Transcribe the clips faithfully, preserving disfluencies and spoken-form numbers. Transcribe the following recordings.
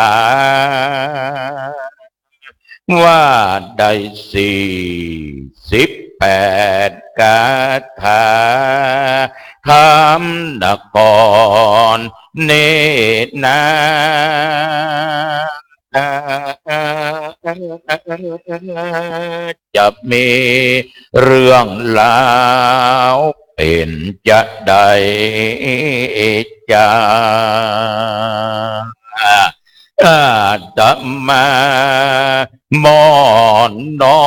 า ว่าได้สี่สิบแปดคาถา ธรรมนครนี้นา จะมีเรื่องราวเป๋นจาใดจา อาตมาหม่อนน้อ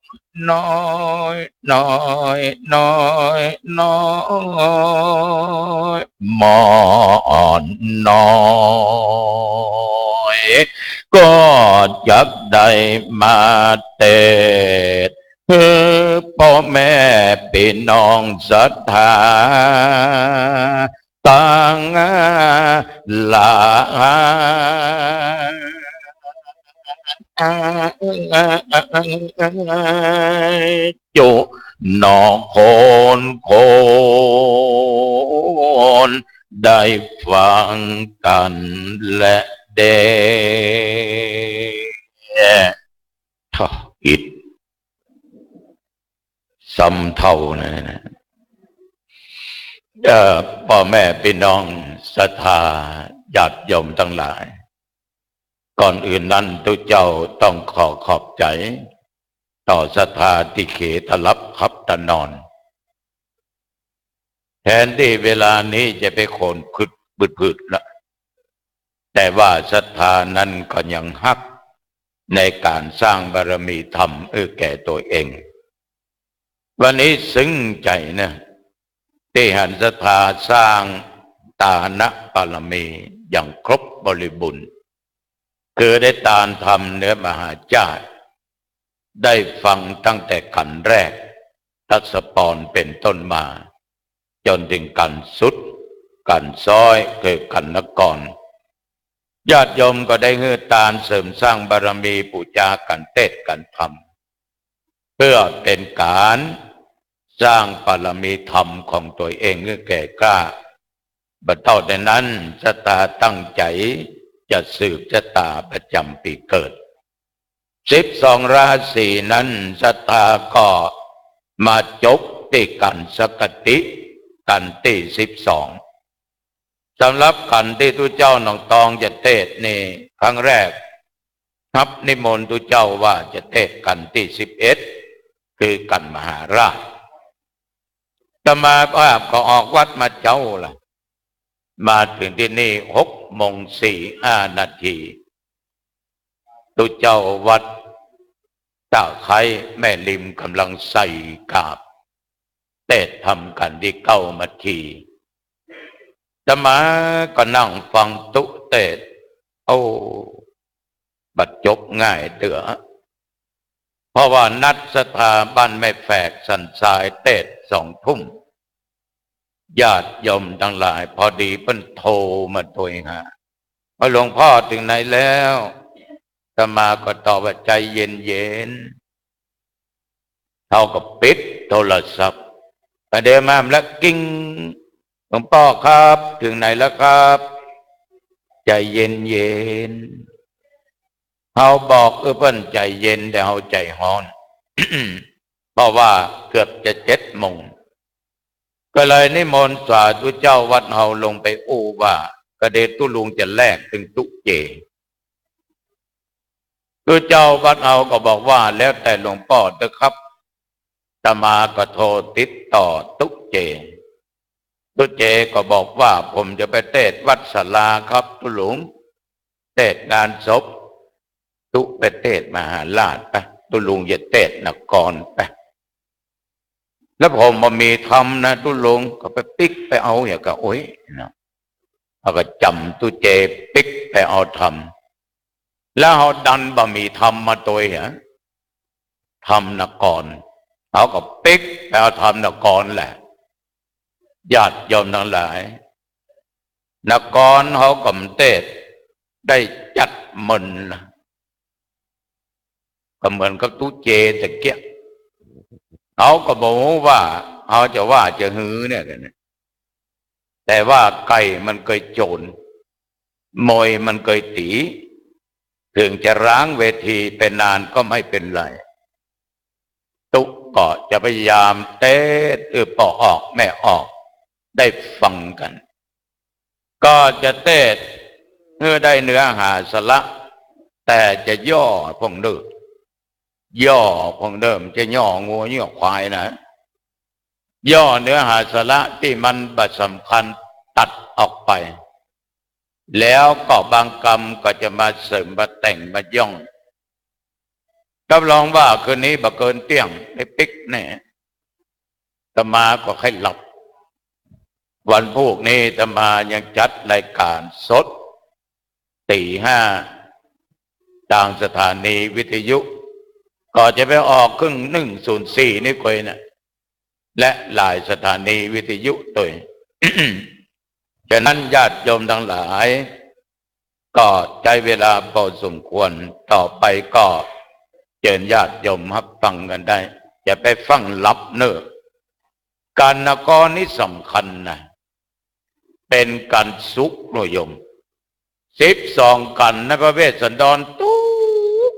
ย น้อย น้อย น้อย น้อย หม่อนน้อย ก็จักได้มาเตศน์ หื้อป้อแม่ปี้น้องศรัทธา ตังหลาย จุหนอโคนคน ได้ฟังกั๋นแลเด้อ ถ้าอิด ซ้ำเต้านะ เอ่อ ป้อแม่ปี้น้องศรัทธาญาติโยมตังหลาย ก่อนอื่นนั้นตุ๊เจ้าต้องขอขอบใจ๋ ต่อศรัทธาตี้เขตะหลับขับตะนอน แทนตี้เวลานี้จะไปโขนผึดผึดผึดละ แต่ว่าศรัทธานั้นก็ยังฮักในก๋านสร้างบารมีธรรมหื้อแก่ตั๋วเอง วันนี้ซึ้งใจ๋นะ ตี้หันศรัทธาสร้างตานะบารมีอย่างครบบริบูรณ์ คือได้ตานธรรมเนื้อมหาจ้าด ได้ฟังตั้งแต่ขันธ์แรก ทศปรเป๋นต้นมา จ๋นเถิงขันธ์สุด ขันธ์ซ้อย คือขันธ์นคร ญาติโยมก็ได้หื้อตานเสริมสร้างบารมี ปู๋จากั๋น เตศน์กั๋นธรรม เปื้อเป๋นก๋านสร้างบารมีธรรมของตั๋วเองหื้อแก่กล้า บ่เต้าแต่นั้น ศรัทธาตั้งใจ๋จะสืบชะต๋าประจ๋ำปี๋เกิด สิบสองราศีนั้น ศรัทธาก็มาจบตี้ขันธสกติ ขันธ์ตี้สิบสอง สำหรับขันธ์ตี้ตุ๊เจ้าหนองตองจะเตศน์นี่ ครั้งแรกฮับนิมนต์ตุ๊เจ้าว่าจะเตศน์ขันธ์ตี้สิบเอ็ด คือขันธ์มหาราช อาตมาภาพก็ออกวัดมาเจ๊าละ มาเถิงตี้นี่หกโมงสี่ห้านาที ตุ๊เจ้าวัดตะไคร้แม่ริมก่ำลังใส่กาบ เตศน์ธรรมขันธ์ตี้เก๊ามาที อาตมาก็นั่งฟังตุ๊เตศน์ โอ้ บ่จบง่ายเตื้อ เพราะว่านัดศรัทธาบ้านแม่แฝกสันทรายเตศน์สองทุ่ม ญาติโยมตังหลาย พอดีเปิ้นโทรมาตวยหา ว่าหลวงป้อเถิงไหนแล้ว อาตมาก็ตอบว่า ใจ๋เย็นๆ เฮาก็ปิดโทรศัพท์ ประเดี๋ยวมาแล้วกริ๊ง หลวงป้อครับ เถิงไหนแล้วครับ ใจ๋เย็นๆ เฮาบอก เออ เปิ้นใจ๋เย็น แต่เฮาใจ๋ฮ้อน เพราะว่าเกือบจะเจ็ดโมง ก็เลยนิมนต์สาธุเจ้าวัดเฮาลงไปอู้ว่า กระเดตุ๊ลุงจะแลกเถิงตุ๊เจ ตุ๊เจ้าวัดเฮาก็บอกว่า แล้วแต่หลวงป้อเต๊อะครับ อาตมาก็โทรติดต่อตุ๊เจ ตุ๊เจก็บอกว่า ผมจะไปเตศน์วัดศาลาครับตุ๊ลุง เตศน์งานศพ ตุ๊ไปเตศน์มหาราชไป ตุ๊ลุงจะเตศน์นครไป แล้วผมบ่มีธรรมนะตุ๊ลุง ก็ไปปิ๊กไปเอาอย่างกะโอ้ยนะ เฮาก็จ๋ำตุ๊เจปิ๊กไปเอาธรรม แล้วเฮาดันบ่มีธรรมมาตวยหา ธรรมนคร เฮาก็ปิ๊กไปเอาธรรมนครแหละ ญาติโยมตังหลาย นครเฮาก็บ่เตศน์ ได้จัดเมินนะ ก็เหมือนกับตุ๊เจตะเกียะ เฮาก็บ่ฮู้ว่าเฮาจะว่าจะหือเนี่ยกันเนี่ย แต่ว่าไก่มันเกยโจร มวยมันเกยตี๋ เถิงจะร้างเวทีไปนานก็ไม่เป๋นไร ตุ๊ก็จะพยายามเตสน์หื้อป้อออกแม่ออกได้ฟังกั๋น ก็จะเตสน์หื้อได้เนื้อหาสาระ แต่จะย่อพ่องเน่อ ย่อพ่องเน่อ บ่ใจ้ย่องัวย่อควายนะ ย่อเนื้อหาสาระตี้มันบ่สำคัญตัดออกไป แล้วก็บางกำก็จะมาเสริมมาแต่งมาย่อง รับรองว่าคืนนี้บ่เกินเตี้ยงได้ปิ๊กแน่ อาตมาก็ใค่หลับ วันพูกนี้อาตมายังจัดรายก๋านสด ตี๋ห้า ตางสถานีวิทยุ ก็จะไปออกครึ่งหนึ่งศูนย์สี่นี่เกยนะ และหลายสถานีวิทยุตวย ฉะนั้นญาติโยมตังหลาย ก็ใจ๊เวลาพอสมควร ต่อไปก็เจิญญาติโยมฮับฟังกั๋นได้ อย่าไปฟั่งหลับเน่อ กัณฑ์นครนี่สำคัญนะ เป๋นกัณฑ์สุขเน่อโยม สิบสองกัณฑ์นะ พระเวสสันดรตุ๊ก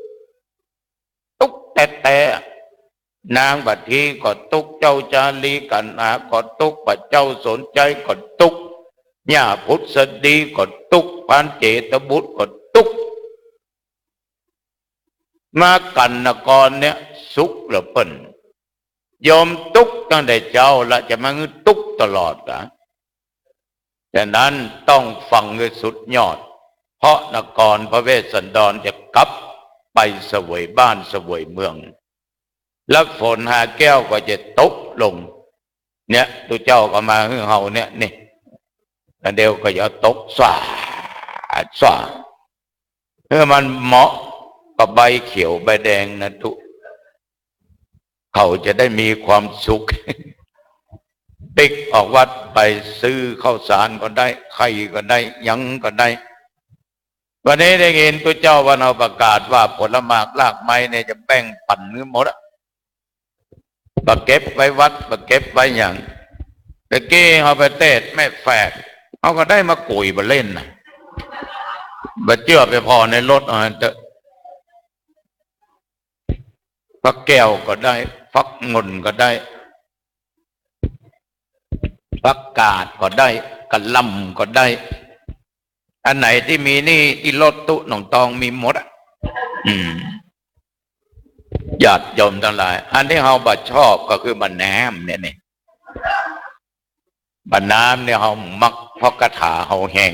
ตุ๊กแต๊ๆ นางบัตถีก็ตุ๊ก เจ้าจารีกัณหาก็ตุ๊ก พระเจ้าสนชัยก็ตุ๊ก ย่าผุสดีก็ตุ๊ก พรานเจตบุตรก็ตุ๊ก มากัณฑ์นครเนี่ยสุขเหลือเปิ้น โยมตุ๊กตั้งแต่เจ๊าละ จะมาหื้อตุ๊กตลอดกา ฉะนั้นต้องฟังหื้อสุดยอด เพราะนครพระเวสสันดรจะกลับไปเสวยบ้านเสวยเมือง แล้วฝนหาแก้วก็จะตกลง เนี่ย ตุ๊เจ้าก็มาหื้อเฮาเนี่ย นี่ แล้วเดี๋ยวก็จะตกสาด สาด หื้อมันเหมาะกับใบเขียวใบแดงนะตุ๊ เขาจะได้มีความสุข ปิ๊กออกวัดไปซื้อข้าวสารก็ได้ ไข่ก็ได้ หยังก็ได้ วันนี้ได้ยินตุ๊เจ้าวัดเฮาประกาศว่าผลหมากรากไม้เนี่ยจะแบ่งปั๋นหื้อหมดอะ บ่เก็บไว้วัด บ่เก็บไว้หยัง ตะกี้เฮาไปเตสน์แม่แฝก เฮาก็ได้มากุ๋ยบ่เล่นนะ บ่เจื้อไปผ่อในรถเอาหั้นเต๊อะ ฟักแก้วก็ได้ ฟักองุ่นก็ได้ ผักกาดก็ได้ กะหล่ำก็ได้ อันไหนตี้มีนี่ตี้รถตุ๊หนองตองมีหมดอะ อืม ญาติโยมตังหลาย อันตี้เฮาบ่ชอบก็คือบ่าน้ำเนี่ยนี่ บ่าน้ำเนี่ยเฮามัก เพราะคาถาเฮาแฮง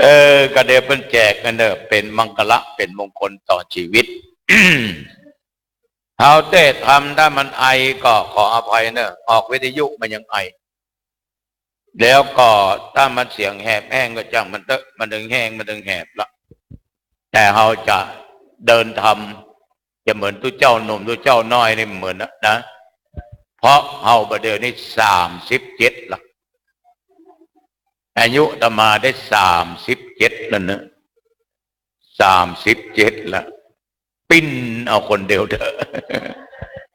เออ ก็เดี๋ยวเปิ้นแจกกั๋นเน่อ เป๋นมังคละ เป๋นมงคลต่อจีวิต เฮาเตสน์ธรรม ถ้ามันไอก็ขออภัยเน่อ ออกวิทยุมันยังไอ แล้วก็ถ้ามันเสียงแหบแห้งก็จ้างมันเต๊อะ มันเถิงแห้ง มันเถิงแหบละ แต่เฮาจะเดินธรรม จะเหมือนตุ๊เจ้าหนุ่มตุ๊เจ้าน้อยนี่เหมือนนะ นะ เพราะเฮาบ่าเดี่ยวนี้สามสิบเจ็ดละ อายุอาตมาได้สามสิบเจ็ดแล้วเน่อ สามสิบเจ็ดละ ปิ้นเอาคนเดียวเถอะ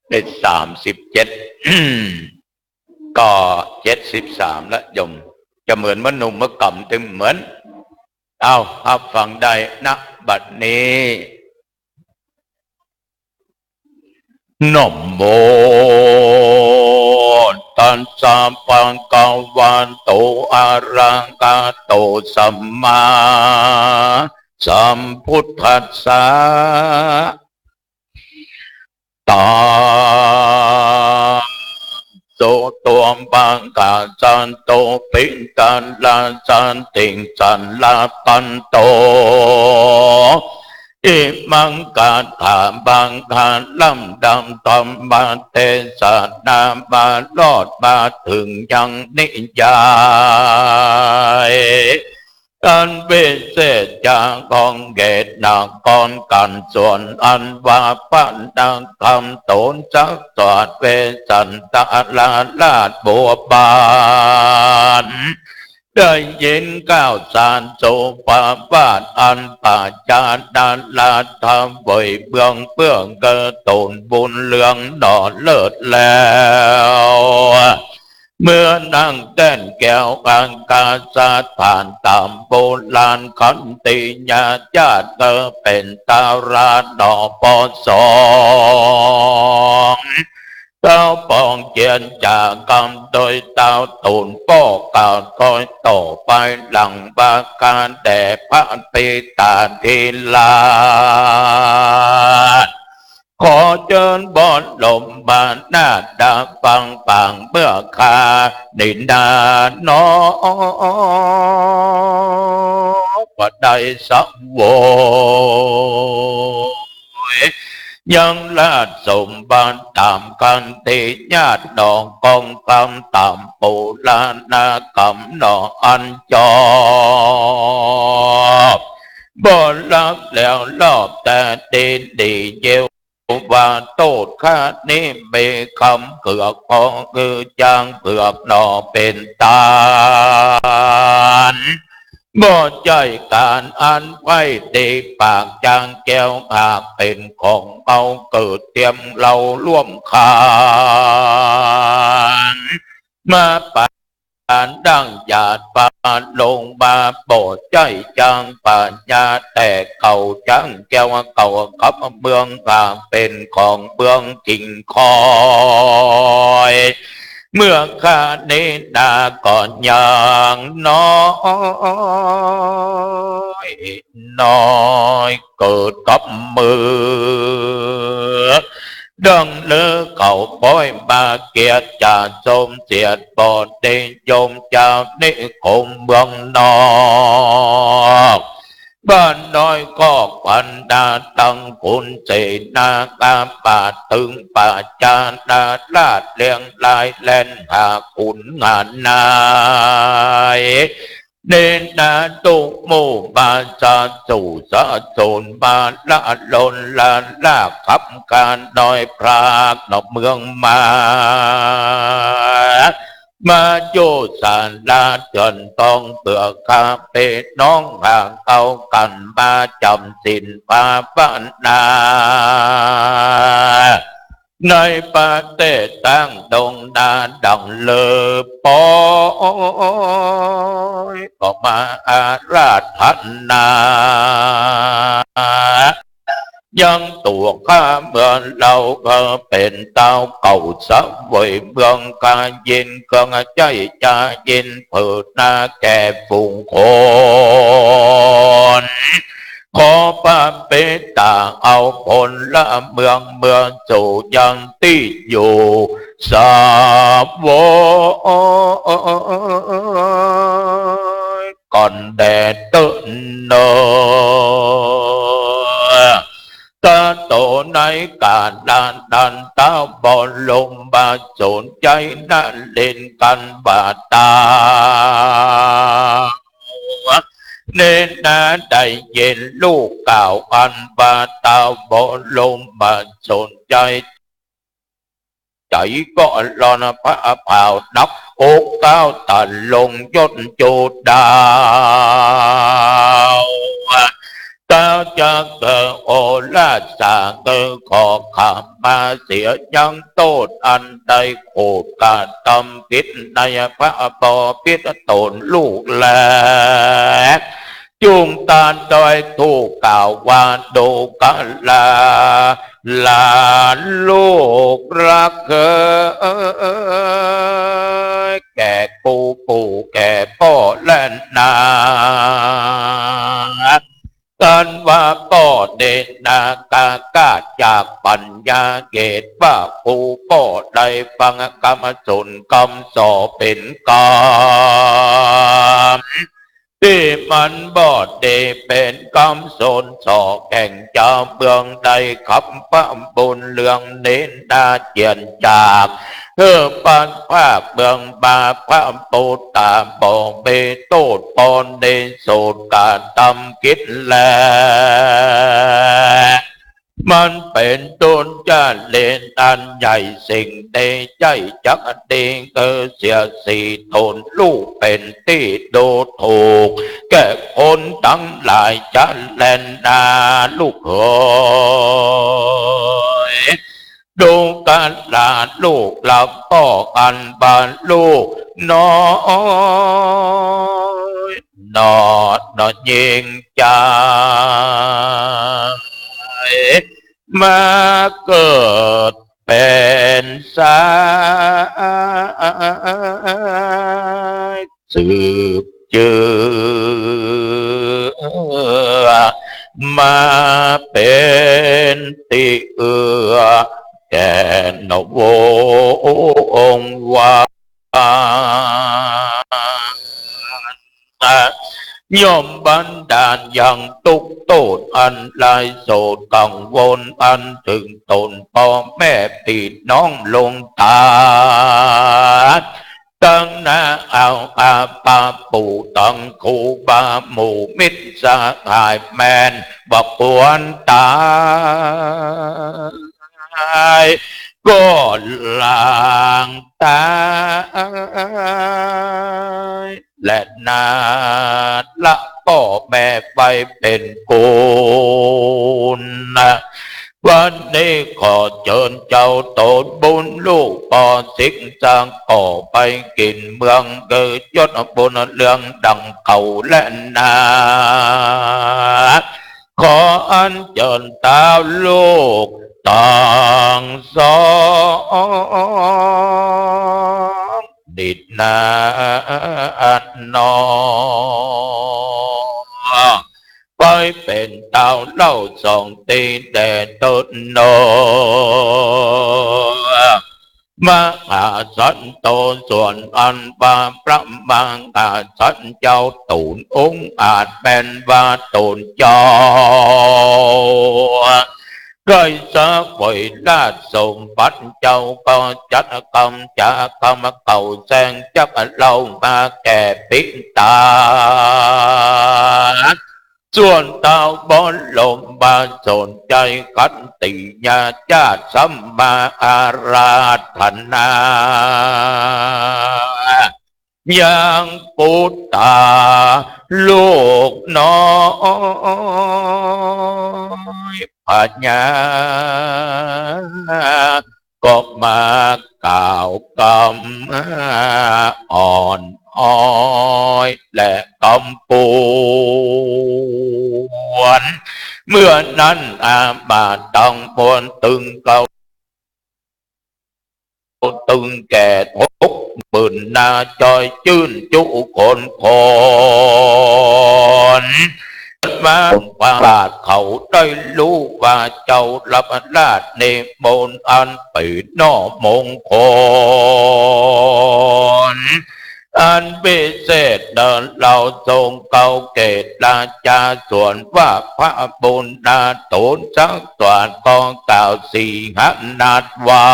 ได้สามสิบเจ็ด ก็เจ็ดสิบสามละโยม จะเหมือนเมื่อหนุ่มเมื่อก่ำตึงเหมือน เอ้า ฮับฟังได้ ณ บัดนี้ นะโม ตัสสะ ภะคะวะโต อะระหะโต สัมมาสัมพุทธัสสะ ตาโส ภะคะวะโต ปิงกะลาสะติงสะละพันโต อิมังกะถา ภะคะวะ ลำดับธรรมเทศนา มารอดมาเถิงยังนิยาย อันวิเศษจาของเขตนครกัน ส่วนอันว่าพระนครโตนสักสวัสดิ์เวสสันตะราชบัวบาน ได้ยินข่าวสารสุภาพาสอันประชาชนราชเวยเมืองเพื่อเกื้อตูนบุญเรืองหนอเลิศแล้ว เมื่อนั่งแต้นแก้วอังคาสถาน ต๋ามโบราณขันติญาญาติ เออ เป๋นต๋าราหนอปอสอง เต้าปองเจียนจ๋ากำโดยเต้าตูน ป้อกล่าวถ้อยต่อไปหลังว่า ข้าแต่พระปิตาธิราช ขอเจิญบรมนาถฟังปางเมื่อข้านี้นาหนอ ว่าได้สวย ยังราชสมบัติต๋ามขันติญาติหนอ คองธรรมต๋ามโบราณกำหนอ อันจอม บ่ฮักแล้วรอบแต่ดีดี เยียะว่าโต้ษข้านี้มีคำเผือก ขอหื้อจ๊างเผือกหนอเป๋นตาน บ่ใจ้ก๋านอันใฝ่ดี ปากจ๊างแก้วหากเป๋นของเฮา เกิดเตียมเฮาร่วมขาน มาปานดั้งหยาดฟ้าลงมา บ่ใจ้จ๊างปัญญา แต่เก่าจ๊างแก้วเก่ากับเมือง หากเป๋นของเมืองกิ่งคอย เมื่อข้านี้นาก็ยังน้อย น้อยเกิดกับเมือง ดังลือเขาปอยมาเกียรติ จะสมเสียดบ่นิยม เจ้านิคมเมืองนอก บ้านน้อยคอกพันนา ตังขุนเสนาอามาตย์ ตึงประชานาราช เรียงรายแล่นหาขุนหานาย เนนาตุ๊หมู่มาสาสู่สาสูน มาละลนละลาขับขานน้อยพรากนอกเมืองมา มาอยู่ศาลาเถื่อนทอง เปื้อข้าปี้น้องห่างเฮากั๋น มาจ๋ำศีลภาวนา ในประเทศตางดงนา ดังลือปอยก็มาอาราธนา ยังตั๋วข้าเมืองเฮา เออ เป๋นเต้าเก่าเสวยเมือง ข้ายินเครื่องใจ๊จะยิน เผิดนาแก่ฝูงคน ขอพระปิตาเอาพลเมืองเมืองสู่ยังตี้อยู่เสวย ก่อนแด่เต๊อะเนาะ ตาโตในก๋าลนั้น เต้าบรมสนใจ๊นเรนทร์กันว่าต๋า เนนาได้ยินลูกกล่าวอันว่า เต้าบรมสนใจ๊ ใจ๋ก็ร้อนผะเผานัก อกเต้าตะลงย่นจูดาว เต้าจะเกิดโอราสา เกิดขอขมาเสียยังโต้ษอันได้ โขดกระทำผิดในพระบพิตรต๋นลูกแล จุ่งตานดอยถูกกล่าวว่า ดูกราหลานลูกรักเอ๋ย แก่กูปู่แก่ป้อแลนา อันว่าป้อเนนา กล้าจากปัญญา เหตุว่ากูป้อได้ฟังกำสนกำส่อเป๋นกำ ตี้มันบ่ดี เป๋นกำสนส่อแก่งจาวเมือง ได้ขับพระบุญเรืองเนนาเจียนจาก หื้อพลัดพรากเมืองมา พระปุตตาบ่มีโต้ษ ปอเนสูตรกระทำผิดแล มันเป๋นทุจริตอันใหญ่ สิ่งนี้ใจ้จักดี เออ เสียดสีต๋นลูกเป๋นตี้ดูถูก แก่คนตังหลายจะแลนาลูกเอ๋ย ดูกราลูกหลานป้ออันว่าลูกน้อยหนอหนอยิ่งใจ๋ มาเกิดเป๋นสายสืบเจื้อ มาเป๋นตี้เอื้อแก่นวงศ์วาน ย่อมบันดาลยังตุ๊กข์โต้ษอันร้ายโศกกังวลอันเถิงต๋นป้อแม่ปี้น้องลงต๋า ตังนาเอาอาปาปู่ตังครูบาหมู่มิตรสหายแม่นบ่ควรต๋าย ก็หลางต๋าย และนาละป้อแม่ไปเป๋นกุนนะ วันนี้ขอเจิญเจ้าโตนบุญลูกป้อสิงห์สังก่อไปกิ๋นเมืองเกยยศบุญเรืองดังเก่าและนา ขออัญเจิญเต้าลูกตังสอง นิดนาอันนอ ไปเป๋นเต้าเล่าสองตี้แด่เติดหนอ มหาสันโตส่วนอันว่าพระมหาสันเจ้าตูนองอาจแม่นว่าตูนเจ้า เกยเสวยราชสมบัติเจ้าก็จัดกำจากำเก่าแสงจักเล่ามาแก่ปิตา ส่วนเต้าบรมบาสนใจขันติญาญาติสัมมาอาราธนา ยังปุตตาลูกน้อยพญา ก็มากล่าวกำอ่อนอ้อยและกำปวน เมื่อนั้นอามาตย์ตังมวลตึงเกล้า ตึงแก่หกหมื่นนา จอยจื้นจุคนคน มาประสาทเขาได้ฮู้ว่าเจ้ารับราชนิมนต์อันเป๋นนอมงคล อันวิเศษเนินเล่าทรงเกล้าเกศราชาส่วนว่าพระบุญนาถนสังสารก็กล่าวสีหนาถว่า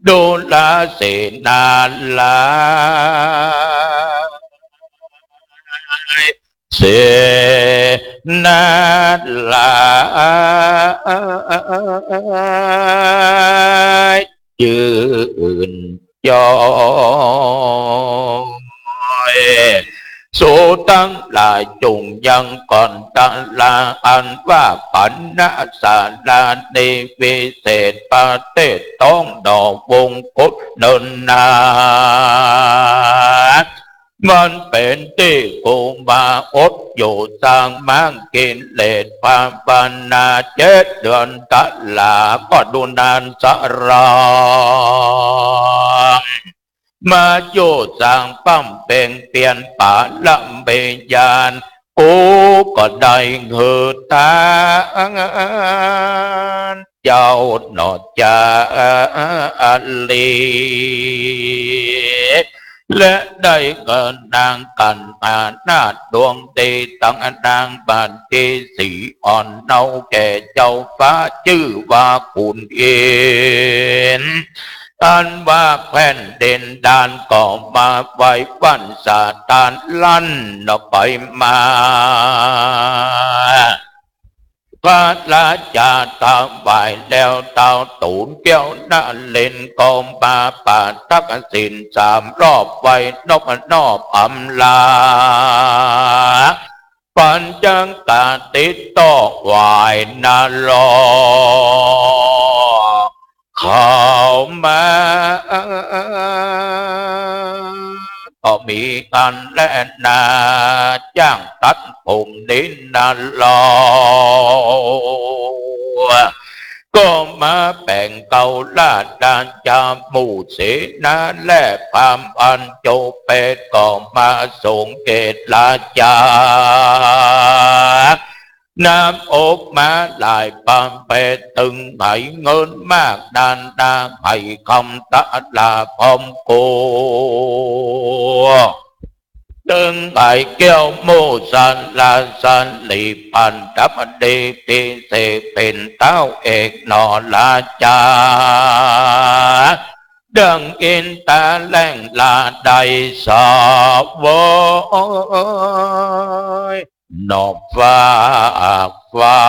ดูราเสนาลาย เสนาลายจื้นจ้อย สูตังหลายจุ่งยังก่อนตะลาอันว่าปัณณสาลานิวิเศษประเทศต้องดอกวงคตเนินนา มันเป๋นตี้ครูบาอดอยู่สร้างมรรคกิเลสภาวนาเจ็ดเดือนตะลาก็ดูนานสะราง มาอยู่สร้างบำเพ็งเปียรปารมีญาณ กูก็ได้หื้อตานเจ้าหนอจารี และได้เกิดนางกัณหานาถดวงดีตังนางบัณฑิตสีอ่อนเนาแก่เจ้าฟ้าจื้อว่าขุนอินทร์ อันว่าแผ่นดินด้านก็มาไหว้วันสาตานลั่นออกไปมา พระราชาถวายแล้วเต้าตูนแก้วนเรนทร์ก็มาประทักษิณสามรอบไหว้นบนอบอำลา ไป มันจักกระติดต่อฝ่ายนรกเข้ามา ก็มีอันแลนา จ้างตัดผมนี้นาลอ ก็มาแป๋งเกล้าราชาหมู่เสนา และพราหมณ์อันโจเปตก็มาสงเกตราชา น้ำอบมาหลายประเภท ตึงไหเงินมากนานา ไหคำตะลาพร้อมโก ตึงไหแก้วโมสลาสลี ประดับดีพิเศษ เป๋นเต้าเอกหนอราชา ดังอินตาแหล่งลาได้เสวย นอกฟากฟ้า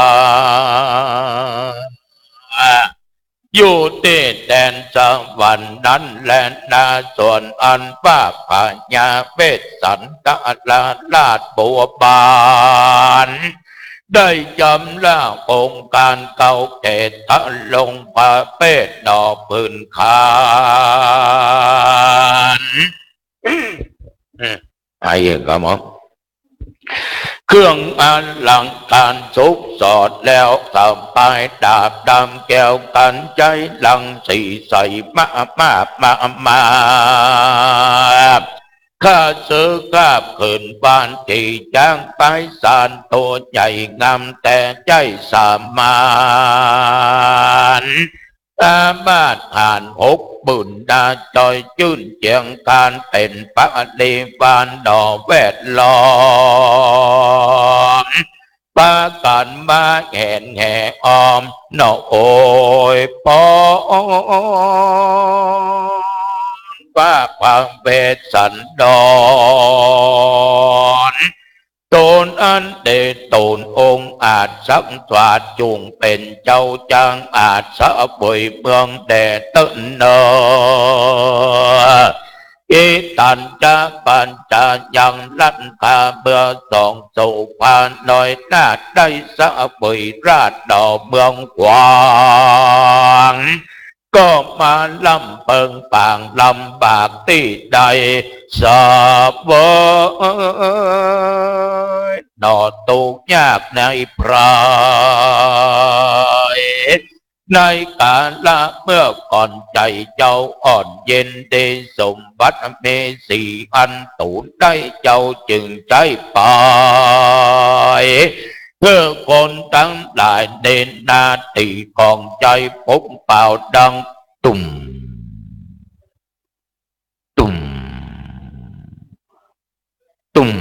อยู่ตี้แดนสวรรค์นั้นแลนา ส่วนอันว่าพญาเวสสันดรราชบัวบาน ได้ชำระองค์การเกล้าแก่ทรงประเภทดอกปืนคาน ไอ้กระหม่อม เครื่องอลังการสุขสอดแล้ว สบายดาบดำแก้วกัญไชย รังสีใสมากมากมากมาก ข้าศึกคาบขึ้นบ้าน ขี่ช้างไปสาน ตัวใหญ่งามแต่ใจ้สามัญ สามารถหาญหกหมื่นนา จอยจื้นเจียงคาน เป๋นปริวารหนอแวดล้อม ปากั๋นมาแหนแห่อ้อมหนอ โอยปอง ว่าพระเวสสันดร ต๋นอันเดชต๋นองอาจสังสาจุ่งเป๋นเจ้าจังอาจเสวยเมืองแด่เต้นเนอ อิตัญจะปัญจยังรัตถา เมื่อสองโสภาน้อยนาถได้เสวยราชย์หนอเมืองขวาง ก็มาลำเปิงปางลำบากตี้ใด เสวยหนอตุ๊กข์ยากในไพร่ ในกาละเมื่อก่อนใจ๋เจ้าอ่อนเย็นดี สมบัติมีสี่อันตูนได้ เจ้าจึงใจ๊ไป เพื่อคนตังหลายเน้นนาตี้ของใจ๋ ปุ้งเป่าดัง ตุ้ม ตุ้ม ตุ้ม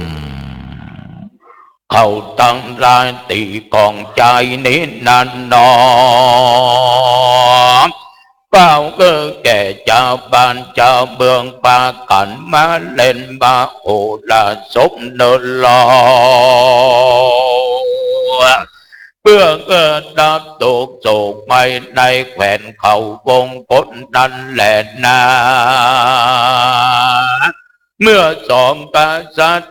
เขาตังหลายตี้ของใจ๋นี้นั้นหนอ เป่าเออแก่จาวบ้านจาวเมือง ปากั๋นมาเล่นมโหรสพเนอลอ เปื้อเอื้อดับตุ๊กข์โศกภัยในแคว่นเขาวงคตนั้นแลนา เมื่อสองกษัตริ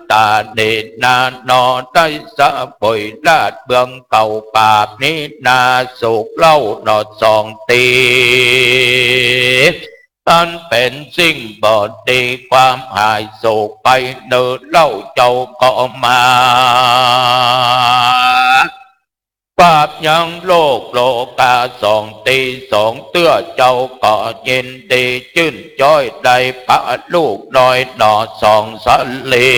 ย์นี้นาหนอ ได้เสวยราชย์เมืองเก่าปากนี้นา สุขเล่าหนอสองตี้ อันเป๋นสิ่งบ่ดี ความหายโศกไปเนอเล่าเจ้าก็มา ปราบยังโลกโลกาสองตี้สองเตื้อ เจ้าก็ยินดีจื้นจ๊อย ได้พระลูกน้อยหนอสองสลี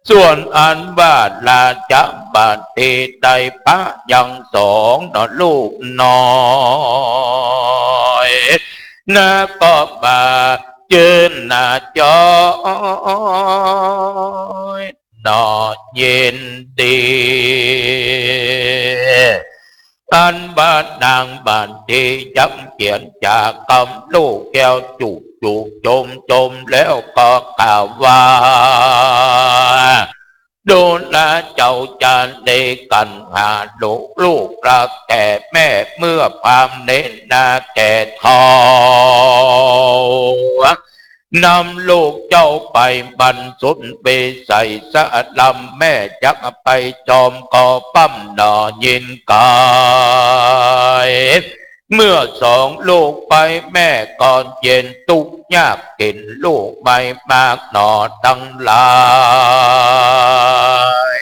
ส่วนอันว่าราชบดีได้พระยังสองหนอลูกน้อย นาก็มาจื้นนาจ๊อย หนอยินดี อันว่านางบดีย้ำเขียนจากกำลูกแก้วจุกจุกจมจมแล้วก็กล่าวว่า ดูราเจ้าจะดีกั๋นหาลูก ลูกรักแก่แม่เมื่อพราหมณ์เน้นนาแก่เฒ่า นำลูกเจ้าไปบรรสุดวิสัยสะลำ แม่จักไปจอมก็ป้ำหนอยินก๋าย เมื่อสองลูกไปแม่ก็เย็น ตุ๊กข์ยากเข็ญลูกไปมากหนอตังหลาย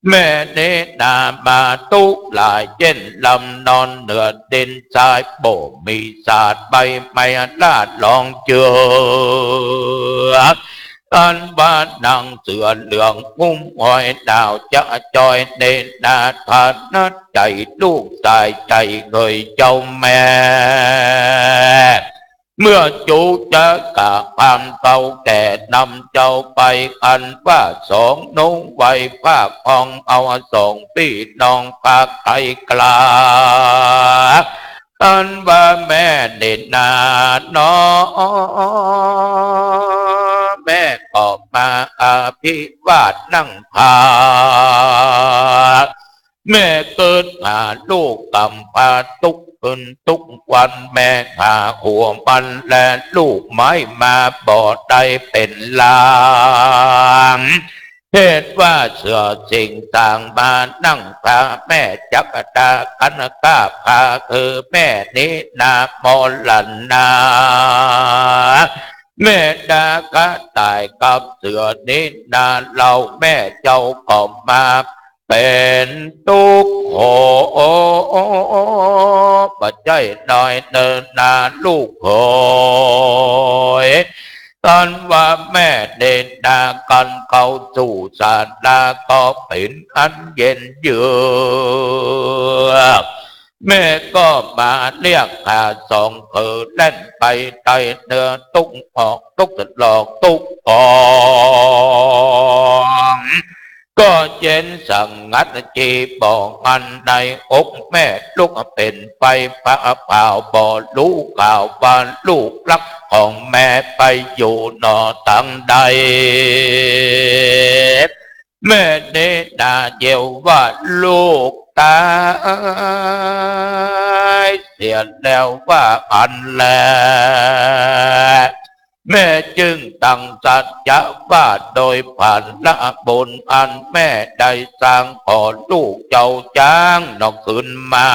แม่นี้นามาตุ๊กข์หลายเย็น ลำนอนเหนือดินทราย บ่มีสาดใบไม้ลาดรองเจือ อันว่านางเสือเหลืองหุ้มหอยดาวจะจอย เนนาถนัดใจ๋ลูกสายใจ๋ เงยเจ้าแม่ เมื่อจูจะกะพานเฒ่าแก่นำเจ้าไป อันว่าสองหนูไหวฝากห้องเอา สองปี้น้องปากไกลกล้า อันว่าแม่เนนาน้อ แม่ก็มาอภิวาทนั่งพา แม่เกิดหาลูกกำพร้าตุ๊กคืนตุ๊กวัน แม่หาหัวมันและลูกไม้มาบ่ได้เป๋นลาง เหตุว่าเสือสิงสางมานั่งพา แม่จักดาคันกาพา คือแม่นี้นามรณา แม่ดากระต่ายกับเสือนี้นา เล่าแม่เจ้าก็มาเป๋นตุ๊กข์โห บ่ใจ้น้อยเนินนาลูกเขย อันว่าแม่เนนากันเข้าสู่ศาลาก็เป๋นอันเย็นเยือก แม่ก็มาเรียกหาสองเขย แล่นไปไต่เนื้อตุ๊กข์ออกตุ๊กข์หลอกตุ๊กข์กอง ก็เย็นสงัดจีบ่หันในอก แม่ลุกเป๋นไฟฟ้าเผา บ่ฮู้ข่าวว่าลูกรักของแม่ไปอยู่หนอตางใด แม่เนนาเยียวว่าลูกต๋ายเสียแล้วว่าอั้นแล แม่จึงตั้งสัจจะว่าโดยผลบุญอันแม่ได้สร้าง ขอลูกเจ้าจ๋างหนอคืนมา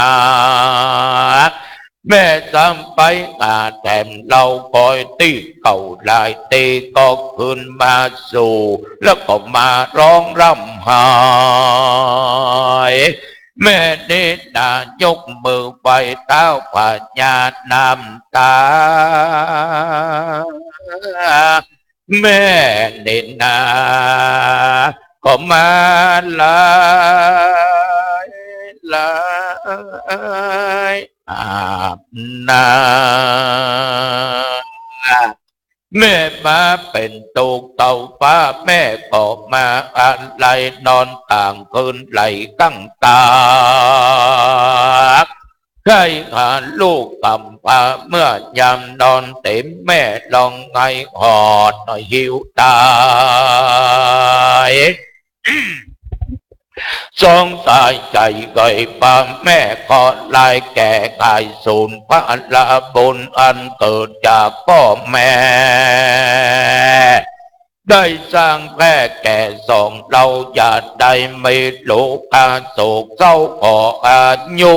แม่ซ้ำไปหาแถมเหล้าก้อยตี้เก่าหลายตี้ก็คืนมาสู่ แล้วก็มาร้องร่ำไห้ แม่เนนายกมือไหว้เท้าพญาน้ำตา แม่เนนาก็มาไหล ไหลอาบน้ำ แม่มาเป๋นตุ๊กข์เต้าฟ้า แม่ก็มาอาลัยนอนตางคืนไหลกั๋งตา ใค่หาลูกกำพร้า เมื่อยามนอนเต็มแม่ร้องไห้หอดหิวต๋าย สงสารใจ๋เกยปาแม่ก็ลายแก่ขายสูญผลบุญอันเกิดจากป้อแม่ ได้สร้างแผ่แก่สองเฮา อย่าได้มีโรคาโศกเศร้า ขออายุ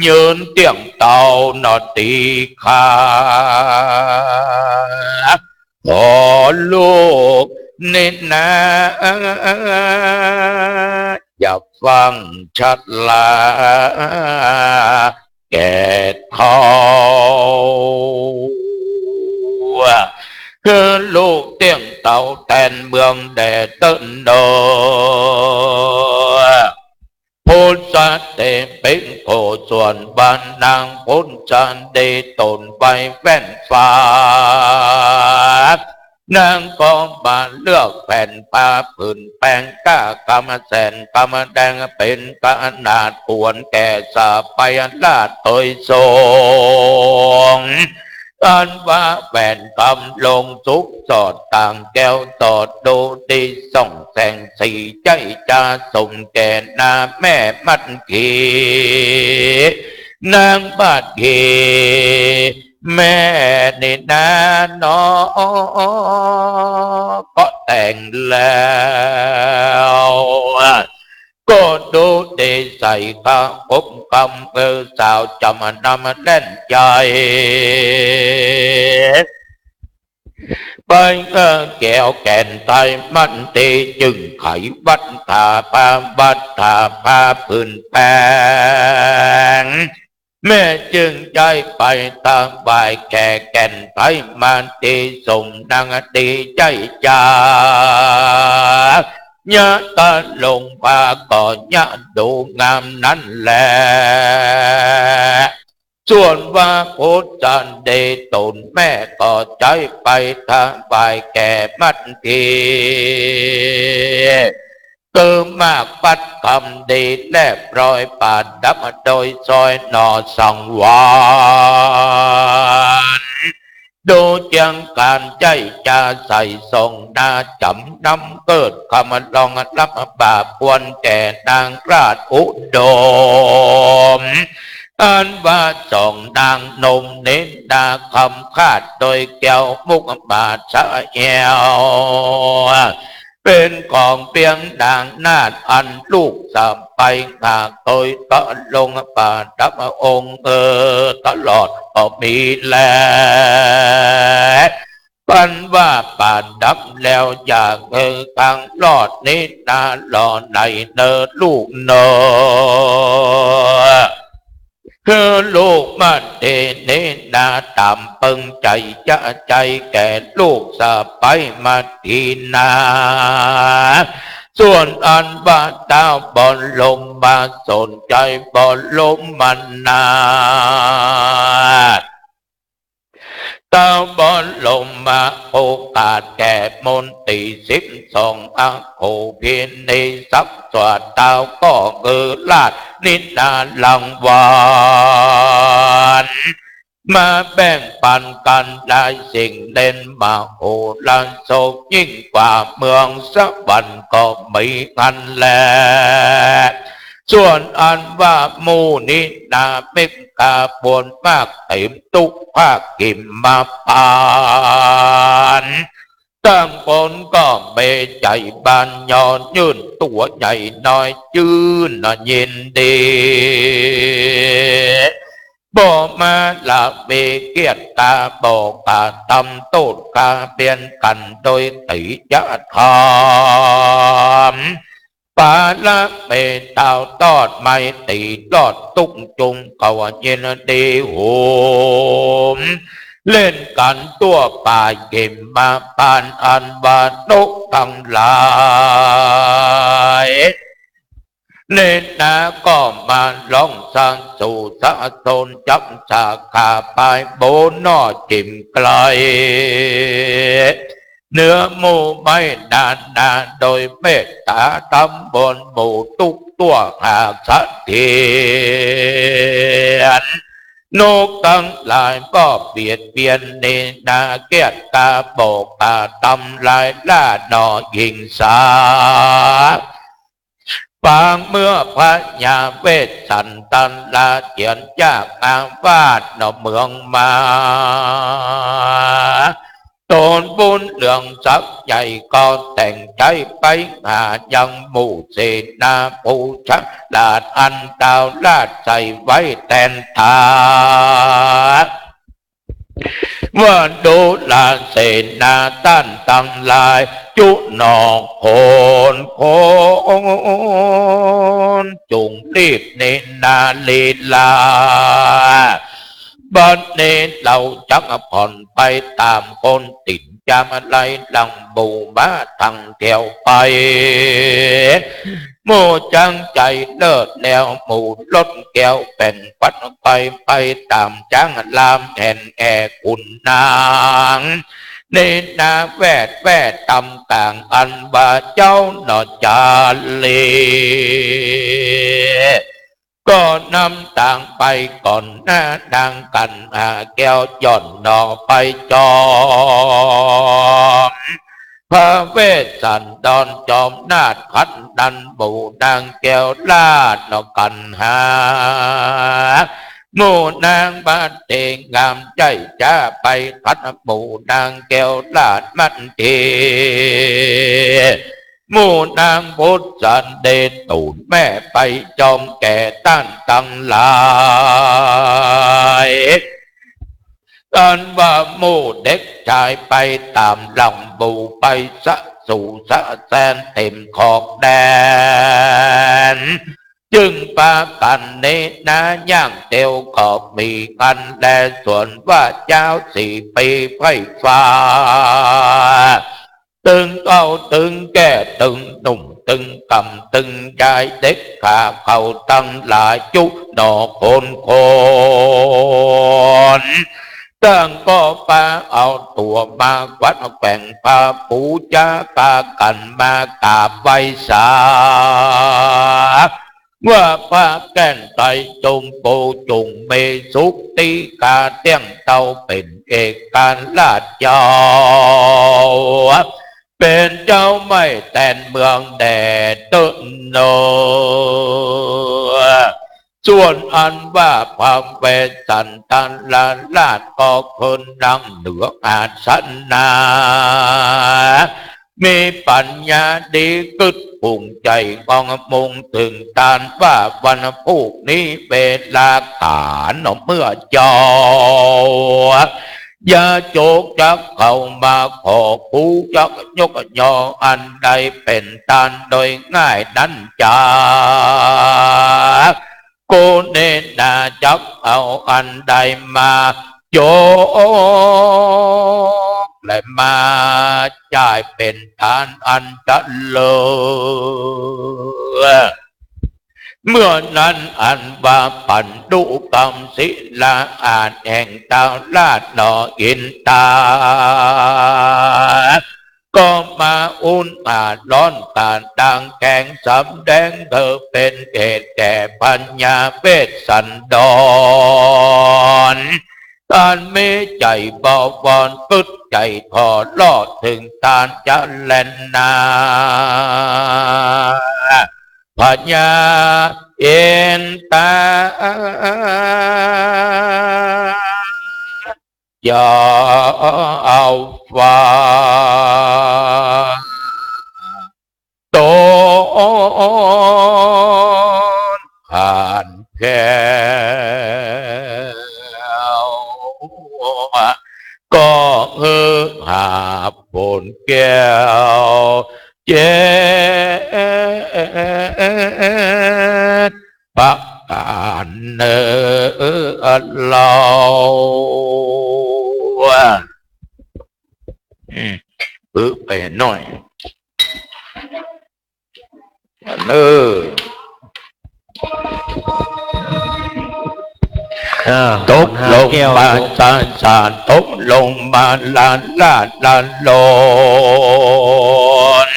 ยืนเตี้ยงเต้าหนอตี้ข้า ขอลูกเนนา อย่าฟั่งชราแก่เฒ่า คือลูกเตี้ยงเต้าแตนเมืองแด่เต้นโด พุทธะเตปิงโก ส่วนบ้านนางพุทธะเตตนไว้แว่นฟ้า นางก็มาเลือกแผ่นผ้าผืนแปง ก้ากำแสนกำแดง เป๋นขนาดควรแก่สะใภ้ราชเตยทรง อันว่าแหวนกำลงสุกสอดต่างแก้วสอดดูดี ส่องแสงสีใจ้จะสมแก่หน้าแม่มัดขี นางมัดขี แม่นี่นาหนอ ก็แต่งแล้ว ก็ดูดีใส่กะกบกำ เออ สาวจำนำแล่นใจ๋ ไป เออ แก้วแก่นไทยมันดี จึงไขวัตถาภา วัตถาภาผืนแปง แม่จึงได้ไปถวายแก่แก่นไทยมันดี สมดังดีใจ้จา ยะตะลงพาก็ยะดูงามนั้นแล ส่วนว่าผู้จันดีตนแม่ก็ใจ๊ไปถวายแก่มันดี คือหมากปัดกำดีแลบร้อยประดับโดยสร้อยหน่อสังวร ดูเจียงก๋านใจ๊จาใส่ส่งนาจ๋ำนำ เกิดกำลองรับบาปควรแก่นางราชอุดม อันว่าสองนางนมนี้นาคำขาดโดยแก้วมุกบาทสะแอว เป๋นของเปียงนางนาฏอันลูกสะใภ้หากโดยตะลงประดับองค์ เออ ตลอดก็มีแล ปันว่าประดับแล้วอย่าเออ กังรอดนี้นาหล่อในเนอลูกเนอ คือลูกมันดีนี้นาต๋ามเปิงใจ๋จะใจ๋แก่ลูกสะใภ้มันดีนา ส่วนอันว่าต้าวบรมมาสนใจ๋บรมนาถ ต้าวบรมมาโอกาสแก่มนตรีสิบสอง อโคพินิศักดิ์สวดต้าวก็คือราชนินทารางวัล มาแบ่งปันกั๋นหลายสิ่งเด่นมโหฬารโสภยิ่งกว่าเมืองสวรรค์ก็มีอันแล ส่วนอันว่าหมู่นี้นามิกาบวนมากเต็มทุกภาคหิมพานต์ ต่างคนก็มีใจ๋บานยอยื่นตั๋วใหญ่น้อยจื้นยินดี บ่มาละมีเกียรติกาบ่กระทำโต้ษกาเบียดกั๋นโดยติยธรรม ปาละเมตตาวตอดไมตรีรอดตุ๊กข์จุมก็ยินดีโหมเล่นกั๋นทั่วป่าหิมพานต์ อันว่านกตังหลายนี้นาก็มาร้องสรรเสริญสรรเสริญจับสาขาปายโบนอจิ่มไกล เหนือหมู่ไม้นานาโดยเมตตาตำบลหมู่ทุกทั่วหาเสถียร นกตังหลายบ่เบียดเบียนนี้นาเกียรติกาบ่กระทำลายล่าหน่อหิงสา ปางเมื่อพญาเวสสันดราเจียนจากอาวาสหน่อเมืองมา ต๋นบุญเหลืองสักใหญ่ก็แต่งใจ๋ไปหายังหมู่เสนาผู้ฉลาดอันท้าวราชใส่ไว้แตนต๋า ว่าดูราเสนาต้านตังหลาย จุหน่อโขนโขน จุ่งรีบนี้นาลีลา บัดนี้เฮาจักผ่อนไปต๋ามคนติดยามไหลหลังหมู่มาตังแถวไป หมู่จังใจ๋เลิศแล้วหมู่ลดแก้วแป่งปัดไป ไปต๋ามจ๊างลามแห่นแห่ขุนนาง นี้นาแวดแวดต๋ามก๋างอันว่าเจ้าหน่อจารี ก็นำตางไปก่อนหน้านางกั๋นหาแก้วหย่อนหน่อไปจอม พระเวสสันดรจอมนาถขันนั้นหมู่นางแก้วราชหน่อกั๋นหา หมู่นางมาเตงามใจ๋จ๊าไปขัดหมู่นางแก้วราชมัตเต หมู่นางบุตรสันเดชตูนแม่ไปจองแก่ต้านตังหลาย อันว่าหมู่เด็กจายไปต๋ามหลังหมู่ไปสะสู่สะแสนเต็มขอบแดน จึงปากั๋นเนนาย่างเตียวก็มีอันแลส่วนว่าเจ๊าสี่ปีไพร่ฟ้า ตึงเฒ่าตึงแก่ตึงหนุ่มตึงก่ำตึงยายเด็กขาเขาตังหลายจุหน่อคนคน ต่างก็ปาเอาตั๋วมาวัดแกว่งพาปู๋จ๊าปากั๋นมากราบไหว้สา ว่าพระแก่นไตรจงโปรดจุ่งมีสุขตี้กาเตี้ยงเต้าเป๋นเอกราชเจ้า เป๋นเจ้าไม้แตนเมืองแดดเต๊อะเนาะ ส่วนอันว่าพระเวสสันดรราชก็ขึ้นนั่งเหนืออาสนะ มีปัญญาดีกึ๊ดกุ่งใจ๋งองมุ่งเถิงตานว่าวันพูกนี้เวลาก๋านเมื่อเจ๊า อย่าโจกจักเข้ามาขอกู้จักยกยออันใดเป๋นตานโดยง่ายนั้นจา กูเนนาจักเอาอันใดมาโจกและมาจ่ายเป๋นตานอันเจริญ เมื่อนั้นอันว่าปันดุกรรมศิลาอาจแห่งท้าวราชนอินทรา ก็มาอุ่นอาร้อนตาดางแกงสำแดงเถิดเป๋นเหตุแก่พญาเวสสันดร อันมีใจ๋บวรกึ๊ดใจ๋ทอรอดเถิงตานจะแลนา พญาอินทรา เจ้าฟ้า ตนผ่านแก้ว ก็หื้อหาบฝนแก้ว เจ็ดประก๋านเน่อเล่า อืม ปื๊ไปหน้อย เออ อ่า ตกลงมา หาแก้ว สาสา ตกลงมา ลาลาลาลน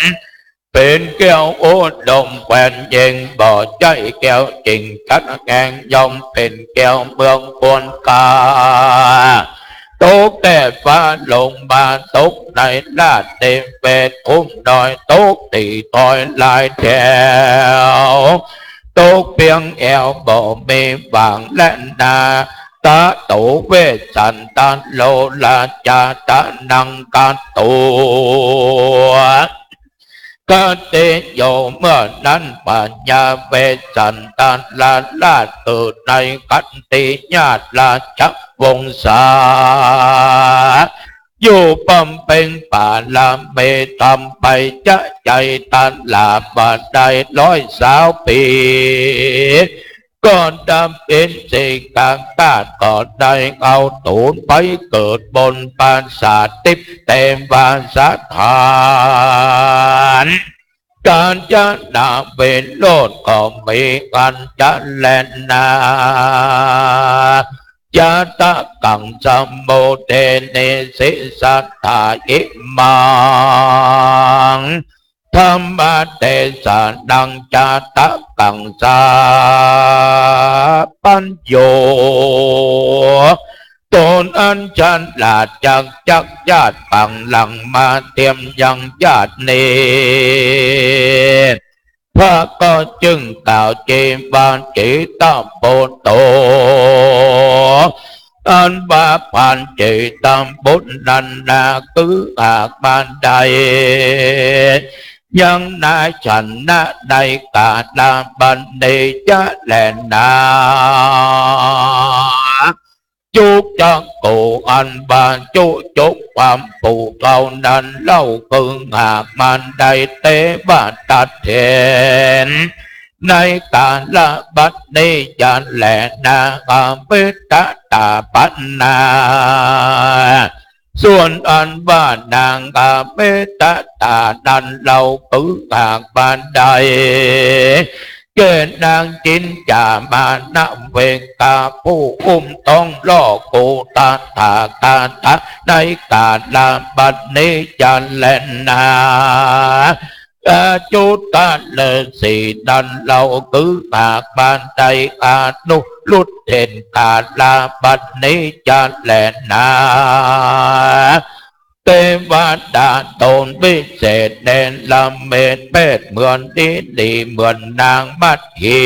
เป๋นแก้วอุดมแควนเย็น บ่ใจ้แก้วจริง จักแกงย่อมเป๋นแก้วเมืองควนกา ตกแต่ฟ้าลงมา ตกในราชนิเวศน์ คุ้มน้อย ตกตี้ถ้อยหลายแถว ตกเปียงแอวบ่มีหว่างแลนา ตะโตเวสสันดโร ราชาตะนังกัตตุ กติโย เมื่อนั้นพญาเวสสันดรราชเกิดในขันติญาติราชวงศา อยู่บำเพ็งบารมีธรรมไปจะใจ๋ตลาดบ่ได้ร้อยสาวปี๋ ก็ดำเพ็ญสิกขาธาตุ ก็ได้เอาตูนไปเกิดบนปราสาททิพย์เทวาสถาน กาญจนาวิโรจน์ก็มีอันจะแลนา จาตะกังสมุทเทเน สิสัตถาอิมัง ธัมมเตสะนัง จาตะกังสาปัญโญ ตูนอันฉลาดจักจักญาติปังหลังมาเตียมยังญาติเนตร พ ข้าก็จึงกล่าวจีวรเจตปุตโต อันว่าพรานเจตปุตนั้นนา คือหากมาได้ ยังนาฉันนะในกาลบัดนี้จะแลนา จุจักขุ อันว่าจุจกความผู้เก่านั้นเล่า คือหากมาได้เตวะตัดเถน ในกาลบัดนี้จะแลนา อเมตตาปนา ส่วนอันว่านางอเมตตานั้นเล่า คือหากมาได้ แก่นางจินจามานเวกา ผู้อุ้มต๊องล่อกูตถาคตะในกาลบัดนี้จะแลนา อจุตะฤๅษีนั้นเล่า คือหากมาได้ อนุรุทธเถนกาลบัดนี้จะแลนา เตวดาต๋นวิเศษเนรมิตเพศเหมือนนี้ดี เหมือนนางมัทธี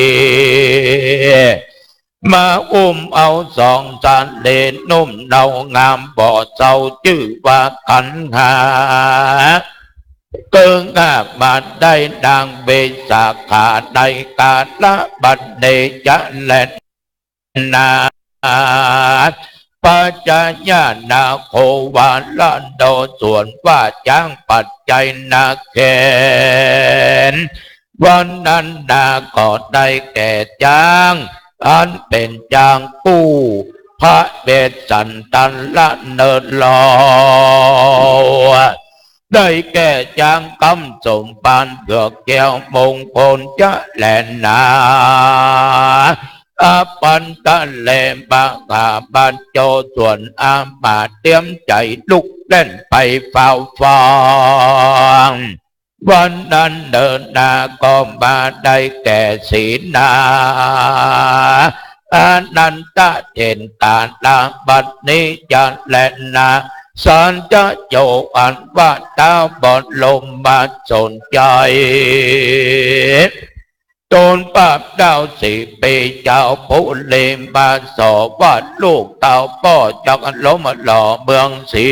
มาอุ้มเอาสองสตรีหนุ่มเนา งามบ่เศร้า จื้อว่าคันหา คือหากมาได้นางวิสาขาในกาลบัดนี้จะแลนา ปัจจยานาโค วาระโด ส่วนว่าจ๊างปัจจัยนาเขน วันนั้นนาก็ได้แก่จ๊าง อันเป๋นจ๊างกู้พระเวสสันตรเนินลอ ได้แก่จ๊างกำสมภารเผือกแก้วมงคลจะแลนา อปันตะเล มหาบัญโจ ส่วนอามาตย์เตรียมใจ๋ลุกแล่นไปเฝ้าฟัง วันนั้นเนินนาก็มาได้แก่สีนา อนันตะเถนกาลบัดนี้จะแลนา สัญจะโย อันว่าท้าวบรมสนชัย ต๋นปราบท้าวสีปี เจ้าปุริมาสอว่า ลูกท้าวป้อจักล้มหล่อเมืองเสี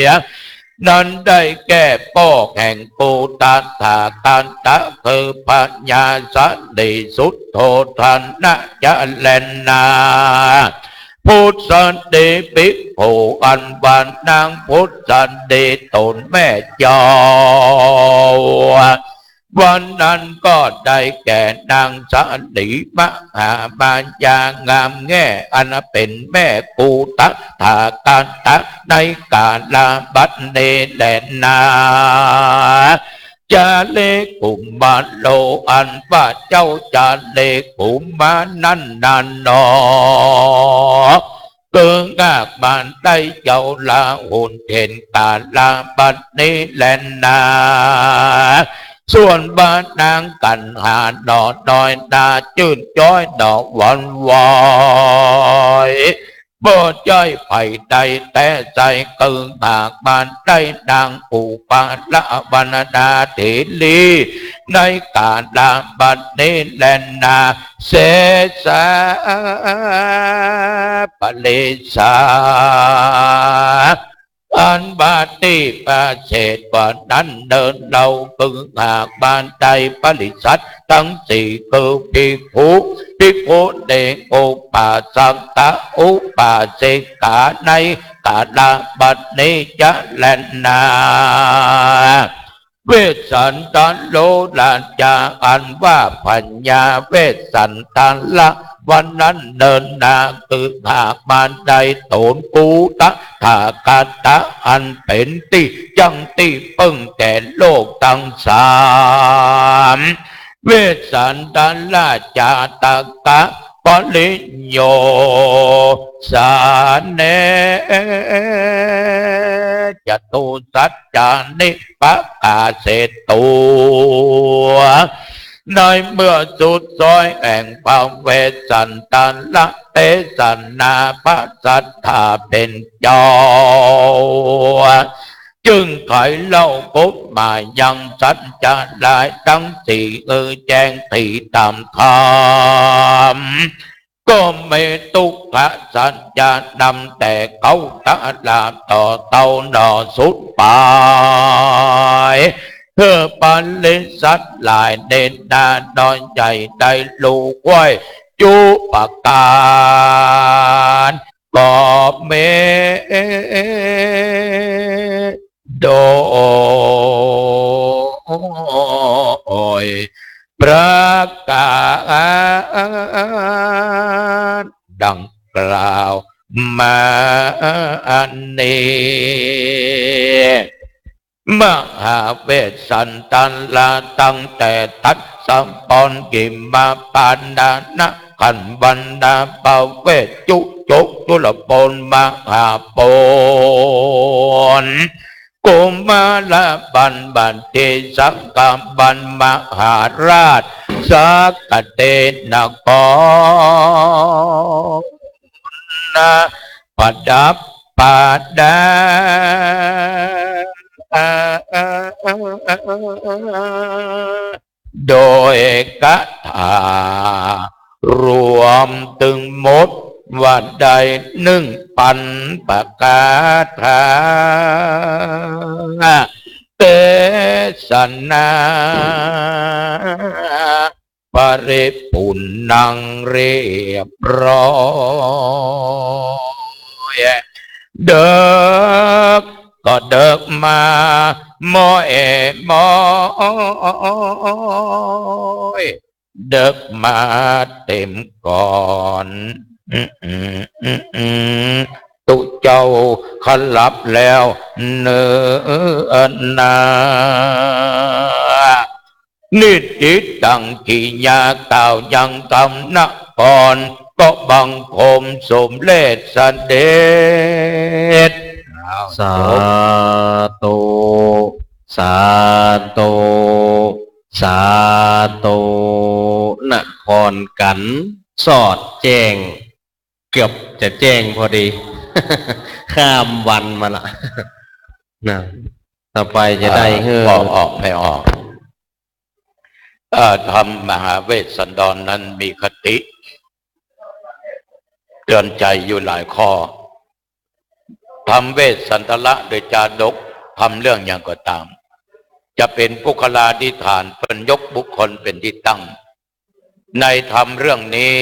ย นั้นได้แก่ป้อแห่งกูตถาคตะ คือพญาสลีสุทโธทนะจะแลนา พุทธสลีภิกขุ อันว่านางพุทธสลีต๋นแม่เจ้า วันนั้นก็ได้แก่นางสลีมหามายางามแง่ อันเป๋นแม่กูตถาคตะในกาลบัดนี้แลนา จาลีกุมารโล อันว่าเจ้าจาลีกุมารนั้นนาหนอ คือหากมาได้เจ้าลาหุลเถนกาลบัดนี้แลนา ส่วนว่านางกันหาหนอน้อยนาจื้นจ๊อยหนอหวั่นไหว บ่ใจ้ใผใดแต๊ไส้ คือหากมาได้นางอุบลวรรณดาเถรี ในกาลบัดนี้แลนา เสสาปริสสา อันว่าตี้ประเสริฐกว่านั้นเนินเล่า คือหากมาได้ปริษัทตังสี่ คือภิกขุ ภิกขุณี อุปาสกะ อุปาสิกา ในกาลบัดนี้จะแลนา เวสสันตะโลราจา อันว่าพญาเวสสันตะละ วันนั้นเนินนา คือหากมาได้ต๋นกูตถาคตะ อันเป๋นตี้จั้งตี้เปิ้งแก่โลกตังสาม เวสสันตะราชาตกะปริโยสาเน จตุสัจจานิปกาเสตุ ในเมื่อสุดซอยแห่งพระเวสสันตะเตสนา พระสัตถาเป๋นเจ้า จึงไขเล่าครบหมายยังสัจจะหลายตังสี่ หื้อแจ้งตี้ต๋ามธรรม ก็มีทุกขสัจจะนำแต่เขาตลาดต่อเต้าหน่อสุดป๋าย หื้อปริสัตว์หลายเน้นนาน้อยใหญ่ได้ฮู้ไขว้จุประก๋าน ก็มีโดยประก๋านดังกล่าวมานี้ มหาเวสสันดรตั้งแต่ตัสสะปอนกิมมาปานานะขันวันนาปเวสจุจุจุลปนมหาปน กุมารบัณฑิตสังกบัณฑิตมหาราชสักกะเตนคร ประดับประดา โดยคาถารวมตึงหมดว่าได้หนึ่งปันประกาถา เตสนา ปริปูรณ์เรียบร้อยเดิกก็เดิกมาม้อยม้อยเดิกมาเต็มก่อน ตุ๊เจ้าขลับแล้วเนินนา นิติตังกิริยากล่าวยังกำนคร ก็บังคมสมเร็จเสด็จ สาธุ สาธุ สาธุ นครกันสอดแจ้ง เกือบจะแจ้งพอดี ข้ามวันมาละ นะ ต่อไปจะได้ อ่า หื้อ ออก ออก ไม่ออก เอ่อ ธรรมมหาเวสสันดรนั้นมีคติเตือนใจอยู่หลายข้อ ธรรมเวสสันดรโดยจาดก ธรรมเรื่องหยังก็ต๋าม จะเป๋นปุคคลาธิฐาน เปิ้นยกบุคคลเป๋นตี้ตั้ง ในธรรมเรื่องนี้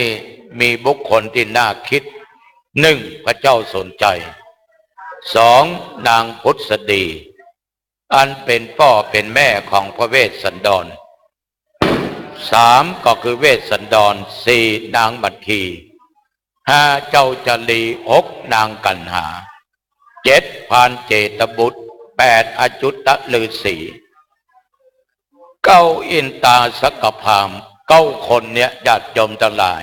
มีบุคคลตี้น่าคิด หนึ่ง พระเจ้าสนชัย สอง นางผุสดี อันเป๋นป้อเป๋นแม่ของพระเวสสันดร สาม ก็คือเวสสันดร สี่ นางมัทที ห้า เจ้าจารี หก นางกัณหา เจ็ด พรานเจตบุตร แปด อจุตฤๅษี เก้า อินตาสักพราหมณ์ เก้าคนเนี้ย ญาติโยมตังหลาย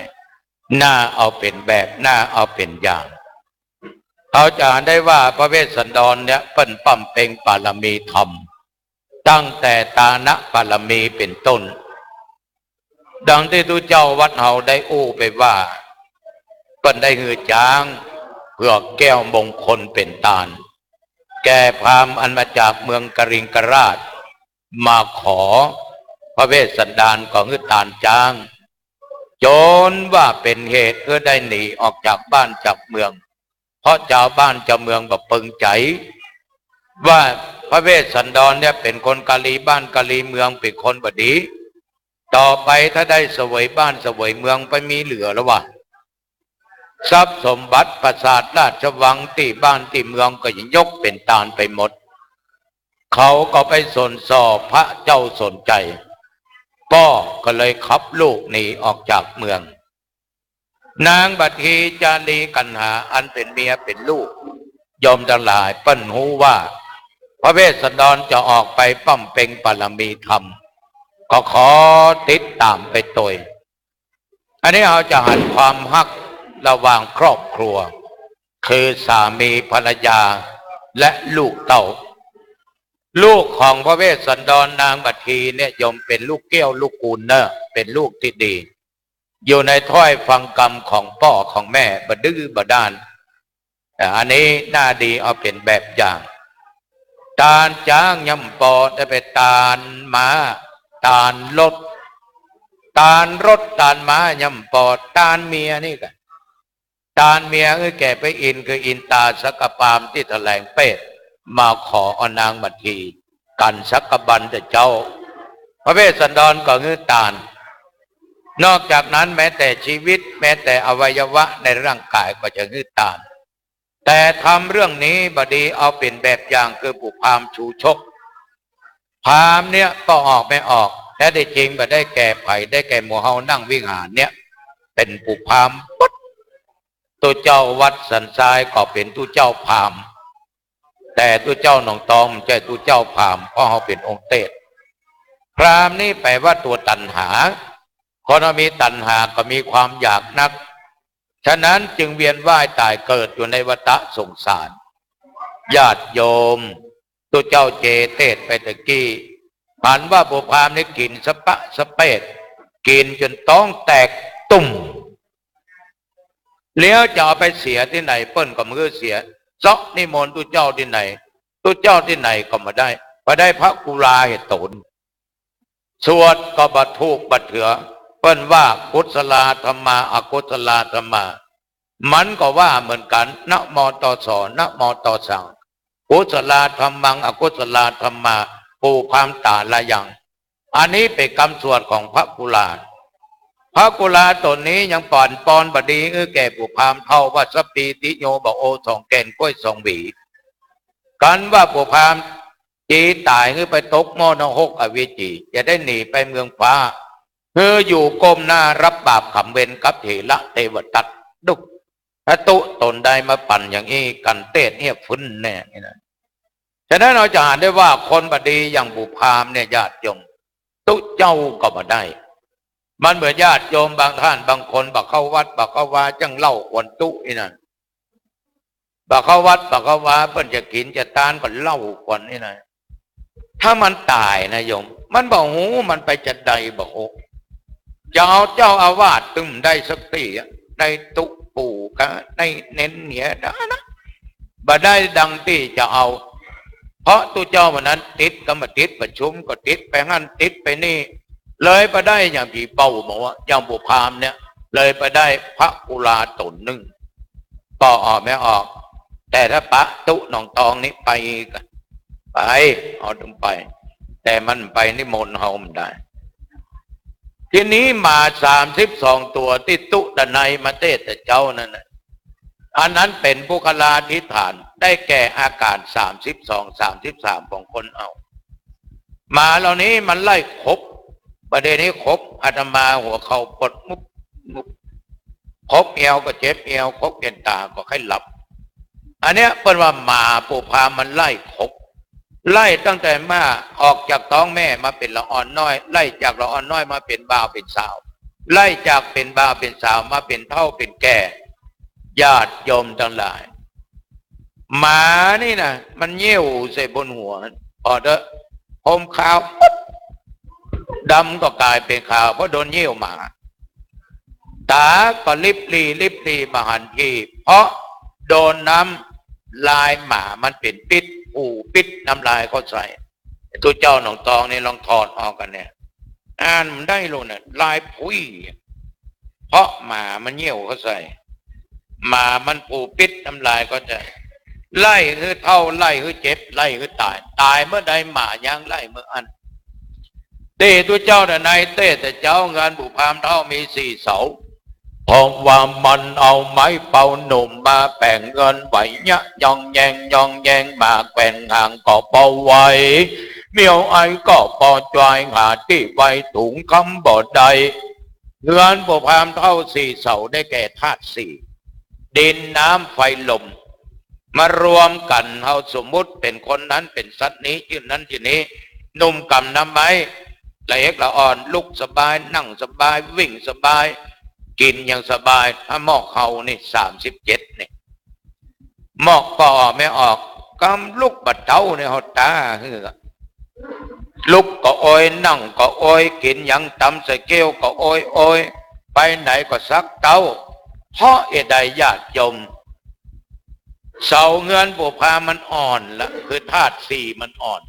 น่าเอาเป๋นแบบ น่าเอาเป๋นอย่าง เฮาจะหันได้ว่าพระเวสสันดรเนี่ย เปิ้นบำเพ็ญบารมีธรรม ตั้งแต่ตานะบารมีเป๋นต้น ดังตี้ตุ๊เจ้าวัดเฮาได้อู้ไปว่า เปิ้นได้หื้อจ๊างเผือกแก้วมงคลเป๋นตาน แก่พราหมณ์อันมาจากเมืองกลิงกราช มาขอพระเวสสันดรก็หื้อตานจ๊าง จ๋นว่าเป๋นเหตุหื้อได้หนีออกจากบ้านจากเมือง เพราะจาวบ้านจาวเมืองบ่ปึงใจ๋ ว่าพระเวสสันดรเนี่ยเป๋นคนกาลีบ้านกาลีเมือง เป๋นคนบ่ดี ต่อไปถ้าได้เสวยบ้านเสวยเมืองไปมีเหลือแล้ววะ ทรัพย์สมบัติปราสาทราชวังตี้บ้านตี้เมืองก็จะยกเป๋นตานไปหมด เขาก็ไปสนส่อพระเจ้าสนชัย ป้อก็เลยขับลูกหนีออกจากเมือง นางบัทที จารี กัณหา อันเป๋นเมียเป๋นลูก โยมตังหลาย เปิ้นฮู้ว่า พระเวสสันดรจะออกไปบำเพ็ญบารมีธรรม ก็ขอติดต๋ามไปตวย อันนี้เฮาจะหันความฮักระหว่างครอบครัว คือสามีภรรยาและลูกเต้า ลูกของพระเวสสันดรนางบัททีเนี่ยโยมเป๋นลูกแก้วลูกกูลเน่อ เป๋นลูกตี้ดี อยู่ในถ้อยฟังกำของป้อของแม่ บ่ดื้อบ่ด้าน อ่า อันนี้น่าดีเอาเป๋นแบบอย่าง ตานจ๊างยังบ่ปอด แต่ไปตานม้า ตานรถ ตานรถตานม้ายังบ่ปอด ตานเมียนี่ก่ะ ตานเมียหื้อแก่พระอินทร์ คืออินตาสักกะพรามตี้แถลงเปต มาขอเอานางมาที กั๋นสักกะบันเต๊อะเจ้า พระเวสสันดรก็หื้อตาน นอกจากนั้นแม้แต่ชีวิต แม้แต่อวัยวะในร่างกายก็จะหื้อตาน แต่ธรรมเรื่องนี้บ่ดี เอาเป๋นแบบอย่างคือปู่พราหมณ์ชูชก พราหมณ์เนี่ยก็ออกไม่ออก แท้ได้จริงบ่ได้แก่ใผ ได้แก่หมู่เฮานั่งวิหารเนี่ย เป๋นปู่พราหมณ์ปุ๊บ ตุ๊เจ้าวัดสันทรายก็เป๋นตุ๊เจ้าพราหมณ์ แต่ตุ๊เจ้าหนองตองบ่ใจ้ตุ๊เจ้าพราหมณ์ เพราะเฮาเป๋นองค์เตศ พราหมณ์นี่แปลว่าตั๋วตัณหา คนเฮามีตัณหาก็มีความอยากนัก ฉะนั้นจึงเวียนว่ายต๋ายเกิดอยู่ในวัฏสงสาร ญาติโยม ตุ๊เจ้าเจเตศน์ไปตะกี้ หันว่าปู่พราหมณ์นี่กิ๋นสะปะสะเปด กิ๋นจ๋นต๊องแตกตุ้ม แล้วจะเอาไปเสียตี้ไหน เปิ้นก็บ่หื้อเสีย เซาะนิมนต์ตุ๊เจ้าตี้ไหน ตุ๊เจ้าตี้ไหนก็บ่ได้ บ่ได้พระกุลาเหตุผล สวดก็บ่ถูกบ่เถือ เปิ้นว่ากุศลาธัมมา อกุศลาธัมมา มันก็ว่าเหมือนกั๋น นะโม ตอ สอ นะโม ตอ สัง กุศลาธัมมัง อกุศลาธัมมา ปู่พราหมณ์ต๋าละยัง อันนี้เป๋นกำสวดของพระกุลา พระกุลาต๋นนี้ยังปอนปอนบ่ดีหื้อแก่ปู่พราหมณ์เฒ่า ว่าสัพพีติโย บ่าโอสองแก่น กล้วยสองหวี กันว่าปู่พราหมณ์ จีต๋ายหื้อไปตกหม้อนรกอเวจี จะได้หนีไปเมืองฟ้า หื้ออยู่ก้มหน้ารับบาปก๋รรมเวรกับเถระเตวทัต ดุ ถ้าตุ๊ต๋นได้มาปั่นอย่างอี้ กั๋นเตศน์เฮียบฟึ้นแน่นี่นะ ฉะนั้นเฮาจะหันได้ว่าคนบ่ดีอย่างปู่พราหมณ์เนี่ยญาติโยม ตุ๊เจ้าก็บ่ได้ มันเหมือนญาติโยมบางท่านบางคนบ่เข้าวัดบ่เข้าวา จั้งเหล้าขวัญตุ๊อี้นั่น บ่เข้าวัดบ่เข้าวา เปิ้นจะกิ๋นจะตานก็เหล้าขวัญนี่นะ ถ้ามันต๋ายนะโยม มันบ่ฮู้มันไปจะใดบ่ฮู้ จะเอาเจ้าอาวาสตึงได้สักตี้อะ ได้ตุ๊ปู่กะได้เณรเหียดานะ บ่ได้ดังตี้จะเอา เพราะตุ๊เจ้าวันนั้นติดกรรมติดประชุมก็ติดไปหั้นติดไปนี่ เลยบ่ได้อย่างตี้เป้าหมายอะ อย่างปู่พราหมณ์เนี่ย เลยบ่ได้พระกุลาต๋นนึ่ง ปอออกไม่ออก แต่ถ้าปะตุ๊หนองตองนี่ไปกะ ไป เอาตึงไป แต่มันไปนิมนต์เฮาบ่ได้ ทีนี้หมาสามสิบสองตั๋วตี้ตุ๊ดนัยมาเตศน์เจ้านั่นน่ะ อันนั้นเป๋นปุคคลาธิฏฐาน ได้แก่อาการสามสิบสอง สามสิบสามของคนเฮา หมาเหล่านี้มันไล่ขบ ประเดี๋ยวนี้ขบอาตมาหัวเข่าปวดงุบงุบ ขบเอวก็เจ็บเอว ขบเอ็นต๋าก็ไข้หลับ อันเนี้ยเปิ้นว่าหมาปู่พราหมณ์มันไล่ขบ ไล่ตั้งแต่มาออกจากต๊องแม่มาเป๋นละอ่อนน้อย ไล่จากละอ่อนน้อยมาเป๋นบ่าวเป๋นสาว ไล่จากเป๋นบ่าวเป๋นสาวมาเป๋นเฒ่าเป๋นแก่ ญาติโยมตังหลาย หมานี่นะ มันเยี่ยวใส่บนหัว ปอเต๊อะ ห่มขาวปุ๊บ ดำก็ก๋ายเป๋นขาว เพราะโดนเยี่ยวหมา ต๋าก็ลิบหลีลิบหลีบ่หันที เพราะโดนน้ำลายหมามันเป๋นปิ๊ด ผูปิ๊ดน้ำลายเข้าใส่ ตุ๊เจ้าหนองตองนี่ลองถอดออกกั๋นเนี่ย อ่านมันได้โลดน่ะ ลายผุย เพราะหมามันเยี่ยวเข้าใส่ หมามันผูปิ๊ดน้ำลายเข้าใส่ ไล่หื้อเฒ่า ไล่หื้อเจ็บ ไล่หื้อต๋าย ต๋ายเมื่อใดหมาย้างไล่เมื่ออั้น ตี้ตุ๊เจ้าดนัยเตศน์เจ้า เฮือนปู่พราหมณ์เฒ่ามีสี่เสา เพราะว่ามันเอาไม้เป่าหนุ่มมาแป๋งเฮือนไหวเยียะ ยองแยงยองแยง หมาแกว่งหางก็บ่ไหว เมียวไอก็บ่จ่อย หาตี้ไว้ถุงคำบ่ได้ เฮือนปู่พราหมณ์เฒ่าสี่เสาได้แก่ธาตุสี่ ดิน น้ำ ไฟ ลม มารวมกั๋น เฮาสมมุติเป๋นคนนั้นเป๋นสัตว์นี้ จื้อนั้นจื้อนี้ หนุ่มกำนำไว้ ละเอกละอ่อน ลุกสบาย นั่งสบาย วิ่งสบาย กิ๋นอย่างสบาย ถ้าหมอกเฮานี่สามสิบเจ็ดนี่ หมอกก็ออกไม่ออก กำลุกบ่เต๊าในเฮาต๋าหื้อ ลุกก็โอย นั่งก็โอย กิ๋นหยังต๋ำใส่เก๊ยวก็โอยโอย ไปไหนก็สักเต๊า เพราะเหตุใดญาติโยม เสาเฮือนปู่พราหมณ์มันอ่อนละ คือธาตุสี่มันอ่อน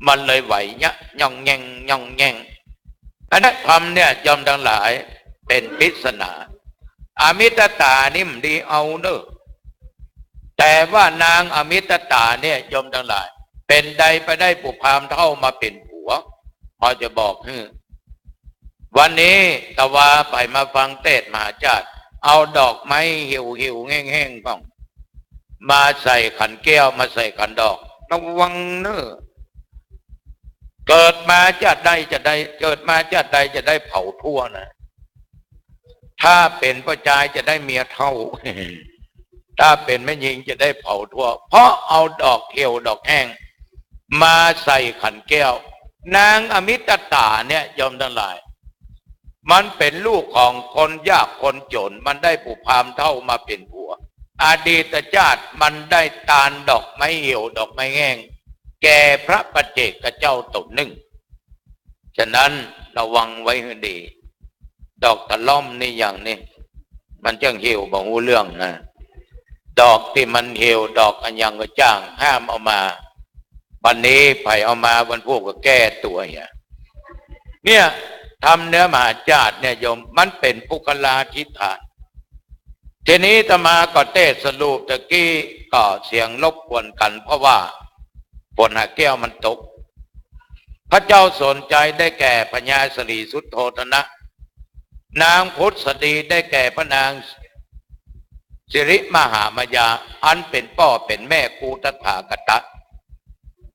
มันเลยไหวเยียะ ย่องแย่ง ย่องแย่ง อันนั้นธรรมเนี่ย โยมตังหลาย เป๋นปริศนา อมิตตานี่บ่ดีเอาเน่อ แต่ว่านางอมิตตาเนี่ย โยมตังหลาย เป๋นใดไปได้ปู่พราหมณ์เฒ่ามาเป๋นผัว พอจะบอกหื้อ วันนี้ตะวาไปมาฟังเตสน์มหาชาติ เอาดอกไม้เหี่ยวๆ แห้งๆ พ่อง มาใส่ขันแก้ว มาใส่ขันดอก ระวังเน่อ เกิดมาชาติใดจะได้ เกิดมาชาติใดจะได้เผาทั่วนะ ถ้าเป๋นป้อจายจะได้เมียเฒ่า ถ้าเป๋นแม่ญิงจะได้เผาทั่ว เพราะเอาดอกเหี่ยวดอกแห้ง มาใส่ขันแก้ว นางอมิตตาเนี่ย โยมตังหลาย มันเป๋นลูกของคนยากคนจ๋น มันได้ปู่พราหมณ์เฒ่ามาเป๋นผัว อดีตชาติมันได้ตานดอกไม้เหี่ยวดอกไม้แห้ง แก่พระปัจเจกเจ้าต๋นนึ่ง ฉะนั้นระวังไว้หื้อดี ดอกตะล่อมนี่อย่างนี้ มันจั้งเหี่ยวบ่ฮู้เรื่องนะ ดอกตี้มันเหี่ยว ดอกอะหยังก็จ้าง ห้ามเอามา วันนี้ใผเอามา วันพูกก็แก้ตั๋วเหีย เนี่ย ธรรมเนื้อมหาชาติเนี่ยโยม มันเป๋นปุคคลาธิฏฐาน ทีนี้อาตมาก็เตสน์สรุปตะกี้ก็เสียงรบกวนกั๋น เพราะว่าฝนหาแก้วมันตก พระเจ้าสนชัยได้แก่พญาศรีสุโธทนะ นางผุสดีได้แก่พระนางสิริมหามายา อันเป๋นป้อเป๋นแม่กูตถาคตะ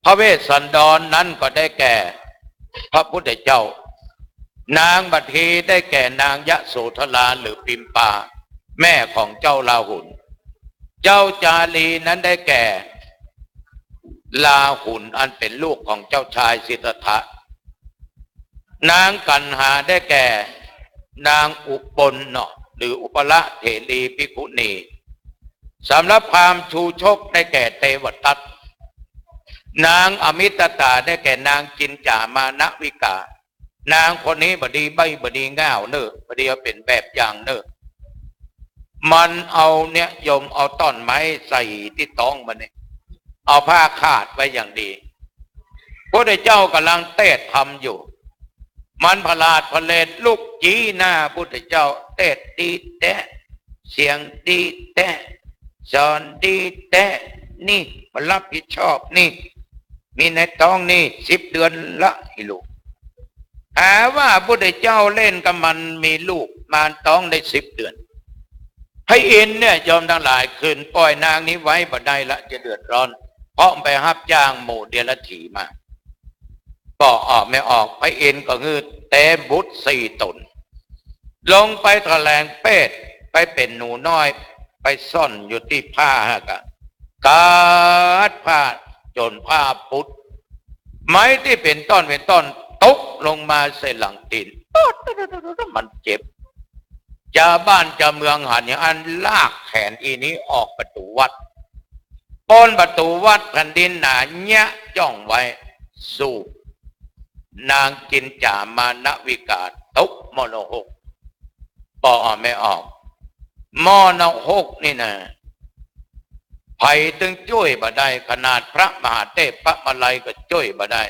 พระเวสสันดรนั้นก็ได้แก่พระพุทธเจ้า นางบัตถีได้แก่นางยโสธราหรือปิมปา แม่ของเจ้าราหุล เจ้าจารีนั้นได้แก่ราหุลอันเป๋นลูกของเจ้าชายสิทธัตถะ นางกัณหาได้แก่นางอุบลเนาะ หรืออุบลเถรีภิกขุณี สำหรับพราหมณ์ชูชกได้แก่เตวทัต นางอมิตตาได้แก่นางจินจามานวิกา นางคนนี้บ่ดีใบ้บ่ดีง่าวเน่อ บ่ดีเอาเป๋นแบบอย่างเน่อ มันเอาเนี่ยโยม เอาต้อนไม้ใส่ตี้ต๊องมันนี่ เอาผ้าคาดไว้อย่างดี พุทธเจ้าก่ำลังเตสน์ธรรมอยู่ มันผลาดผลเรนลุกจี๊หน้าพุทธเจ้า เตสน์ดีแต๊ เสียงดีแต๊ สอนดีแต๊ นี่มารับผิดชอบนี่ มีในต๊องนี่สิบเดือนละ อีลูก หาว่าพุทธเจ้าเล่นกับมัน มีลูกมานต๊องได้สิบเดือน พระอินทร์เนี่ยโยมตังหลาย ขืนป่อยนางนี้ไว้บ่ได้ละ จะเดือดร้อน เพราะไปฮับจ้างหมู่เดรัจฉีมา ป้อออกแม่ออก พระอินทร์ก็หื้อเตรียมบุตรสี่ต๋น ลงไปแถลงเปต ไปเป๋นหนูน้อย ไปซ่อนอยู่ตี้ผ้าหากะ กัดผ้าจ๋นผ้าปุด ไม้ตี้เป๋นต้อนเป๋นต้อนตกลงมาใส่หลังตี๋น มันเจ็บ จาวบ้านจาวเมืองหันอย่างอั้น ลากแขนอีนี้ออกประตู๋วัด ป้นประตู๋วัด แผ่นดินหนาเยียะจ้องไว้ สูบ นางจินจามานวิกาตกมรณภพ ป้อออกแม่ออก มรณภพนี่นะ ใผตึงจ้วยบ่ได้ ขนาดพระมหาเตปะมาลัยก็จ้วยบ่ได้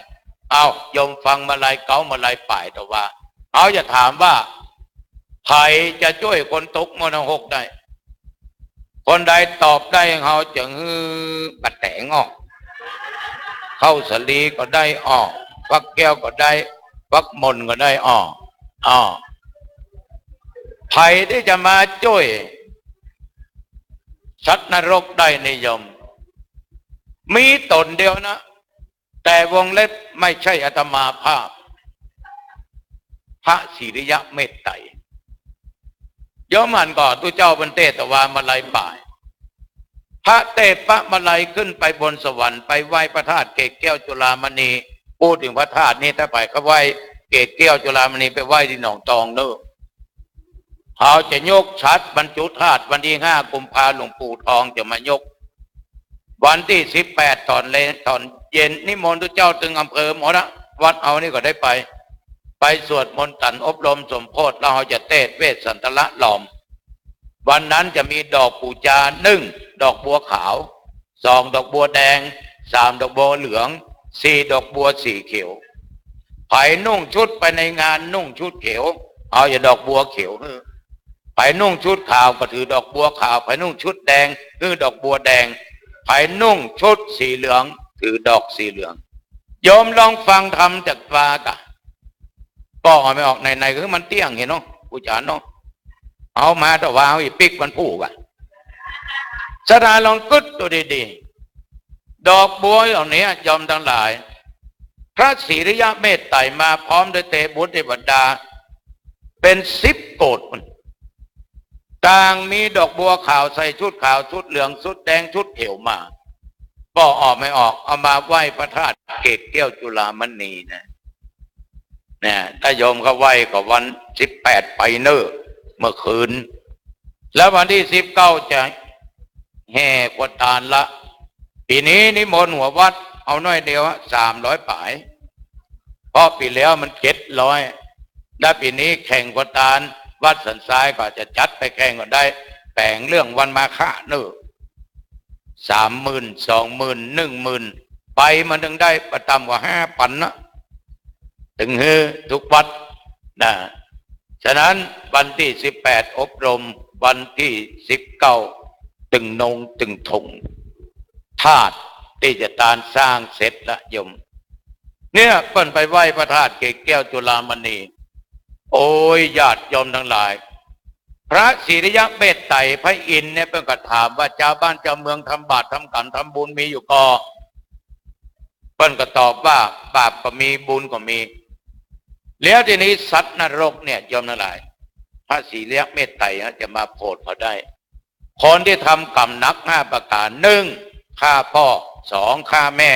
เอา โยมฟังมาลัยเก๊ามาลัยป๋ายเถาะว่า เฮาจะถามว่า ใผจะจ้วยคนตกมรณภพได้ คนใดตอบได้ เฮาจะหื้อบัตรแต๋งออก ข้าวสาลีก็ได้ออก ฟักแก้วก็ได้ ฟักมนก็ได้ออก อ้อ ใผตี้จะมาจ้วยสัตว์นรกได้นี่โยม มีต๋นเดียวนะ แต่วงเล็บไม่ใช่อาตมาภาพ พระสิริยะเมตไตร โยมหันก่อ ตุ๊เจ้าเปิ้นเตสน์ตะวามาลัยป๋าย พระเตปะมาลัยขึ้นไปบนสวรรค์ ไปไหว้พระธาตุเกศแก้วจุฬามณี พูดเถิงพระธาตุนี้ ถ้าใผเข้าไหว้เกศแก้วจุฬามณี ไปไหว้ตี้หนองตองเน่อ เฮาจะยกฉัตรบรรจุธาตุวันตี้ห้ากุมภา หลวงปู่ทองจะมายก วันตี้สิบแปดต๋อนเลง ต๋อนเย็นนิมนต์ตุ๊เจ้าเถิงอำเภอหมดละ วัดเฮานี่ก็ได้ไป ไปสวดมนต์ตันอบรมสมโภช แล้วเฮาจะเตสน์เวสสันตละลอม วันนั้นจะมีดอกปู๋จา นึ่ง ดอกบัวขาว สอง ดอกบัวแดง สาม ดอกบัวเหลือง สี่ ดอกบัวสีเขียว ใผนุ่งชุดไปในงานนุ่งชุดเขียว เอาอย่าดอกบัวเขียวหื้อ ใผนุ่งชุดขาวก็ถือดอกบัวขาว ใผนุ่งชุดแดงหื้อดอกบัวแดง ใผนุ่งชุดสีเหลืองถือดอกสีเหลือง โยมลองฟังธรรมจากปากะ ปอไม่ออกไหนๆ คือมันเตี้ยงเหียเนาะ ปู๋จาเนาะ เอามาแต่ว่าเอาอีปิกมันผูกอะ ศรัทธาลองกึ๊ดดูดีๆ ดอกบัวเหล่านี้โยมตังหลาย พระศรีอริยะเมตไตรมาพร้อมด้วยเตบุตรเทวดา เป๋นสิบโกฏ ต่างมีดอกบัวขาวใส่ชุดขาว ชุดเหลือง ชุดแดง ชุดเขียวมา ปอออกไม่ออก เอามาไหว้พระธาตุเกศแก้วจุฬามณีนะ เนี่ย ถ้าโยมเขาไหว้ก็วันสิบแปดไปเน่อ เมื่อคืน แล้ววันตี้สิบเก้าจะแห่ขวัญตานละ ปี๋นี้นิมนต์หัววัดเอาหน้อยเดียวอะ สามร้อยป๋าย เพราะปี๋แล้วมันเจ็ดร้อย และปี๋นี้แข่งขวัญตาน วัดสันทรายก็จะจัดไปแข่งก็ได้ แป๋งเรื่องวันมาฆะเน่อ สามหมื่น สองหมื่น หนึ่งหมื่น ไปมันตึงได้บ่ต่ำกว่าห้าปันนะ ตึงหื้อทุกวัดนะ ฉะนั้นวันตี้สิบแปดอบรม วันตี้สิบเก้าตึงนงตึงธง ธาตุตี้จะตานสร้างเสร็จละโยม เนี่ยเปิ้นไปไหว้พระธาตุเกศแก้วจุฬามณี โอ้ย ญาติโยมตังหลาย พระศรีอริยะเมตไตรพระอินทร์เนี่ยเปิ้นก็ถามว่า จาวบ้านจาวเมืองทำบาตรทำขันธ์ทำบุญมีอยู่ก่อ เปิ้นก็ตอบว่า บาปก็มีบุญก็มี แล้วทีนี้สัตว์นรกเนี่ยโยมตังหลาย พระศรีอริยะเมตไตรจะมาโผดเขาได้ คนตี้ทำกรรมหนักห้าประก๋าน นึ่ง ฆ่าป้อ สอง ฆ่าแม่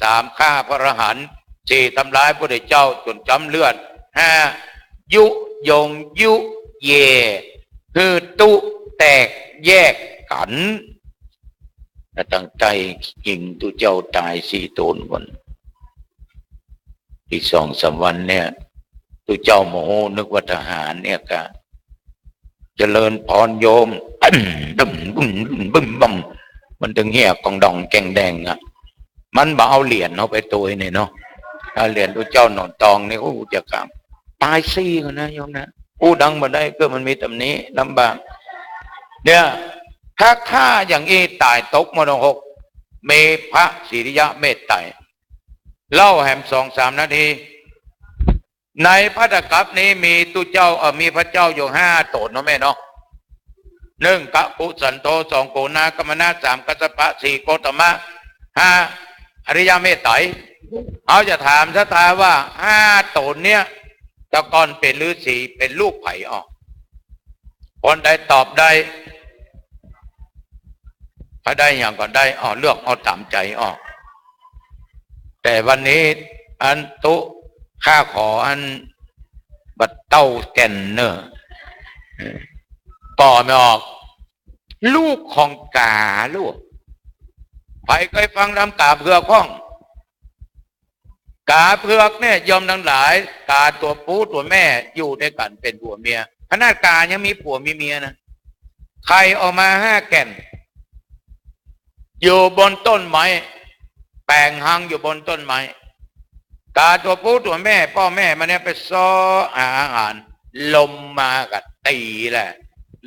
สาม ฆ่าพระอรหันต์ สี่ ทำร้ายพระพุทธเจ้าจ๋นจ๊ำเลือด ห้า ยุยงยุแย่หื้อตุ๊แตกแยกกั๋น แล้วตั้งใต้ยิงตุ๊เจ้าต๋ายสี่ต๋นก่อน อีกสองสามวันเนี่ย ตุ๊เจ้าโมโห นึกว่าทหารเนี่ยกะ เจริญพรโยม บึ้มบึ้มบึ้มบึ้มบึ้ม มันตึงเฮี้ยกองดองแกงแดงอะ มันบ่เอาเหรียญเอาไปตวยเนี่ยเนาะ เอาเหรียญตุ๊เจ้าหนอนตองนี่ โอ้ จะกรรม ต๋ายสี่ก่อนนะโยมนะ อู้ดังบ่ได้ ก็มันมีต๋ำหนิลำบาก เนี่ย ถ้าฆ่าอย่างอี้ต๋ายตกมรณะหก มีพระศรีอริยะเมตไตร เล่าแหมสองสามนาที ในภัททกัปนี้มีตุ๊เจ้า เอ่อ มีพระเจ้าอยู่ห้าต๋นเนาะแม่เนาะ นึ่ง กักขุสันโธ สอง โกนาคกัมมนะ สาม กัสสปะ สี่ โคตมะ ห้า อริยะเมตไตร เฮาจะถามศรัทธาว่าห้าต๋นเนี่ย แต่ก่อนเป๋นฤๅษีเป๋นลูกใผออก คนใดตอบได้ ถ้าได้หยังก็ได้ อ้อ เลือกเอาต๋ามใจ๋อ้อ แต่วันนี้อันตุ๊ ข้าขออันบ่เต้าแก่นเน่อ ปอไม่ออก ลูกของก๋าลูก ใผเกยฟังธรรมก๋าเผือกพ่อง ก๋าเผือกเนี่ยโยมตังหลาย ก๋าตั๋วปู๊ตั๋วแม่อยู่ตวยกั๋นเป๋นผัวเมีย ขนาดก๋ายังมีผัวมีเมียนะ ไข่ออกมาห้าแก่น อยู่บนต้นไม้ แป๋งฮังอยู่บนต้นไม้ ก๋าตั๋วปู๊ตั๋วแม่ ป้อแม่มันเนี่ยไปเซาะหาอาหาร ลมมาก็ตี๋แหละ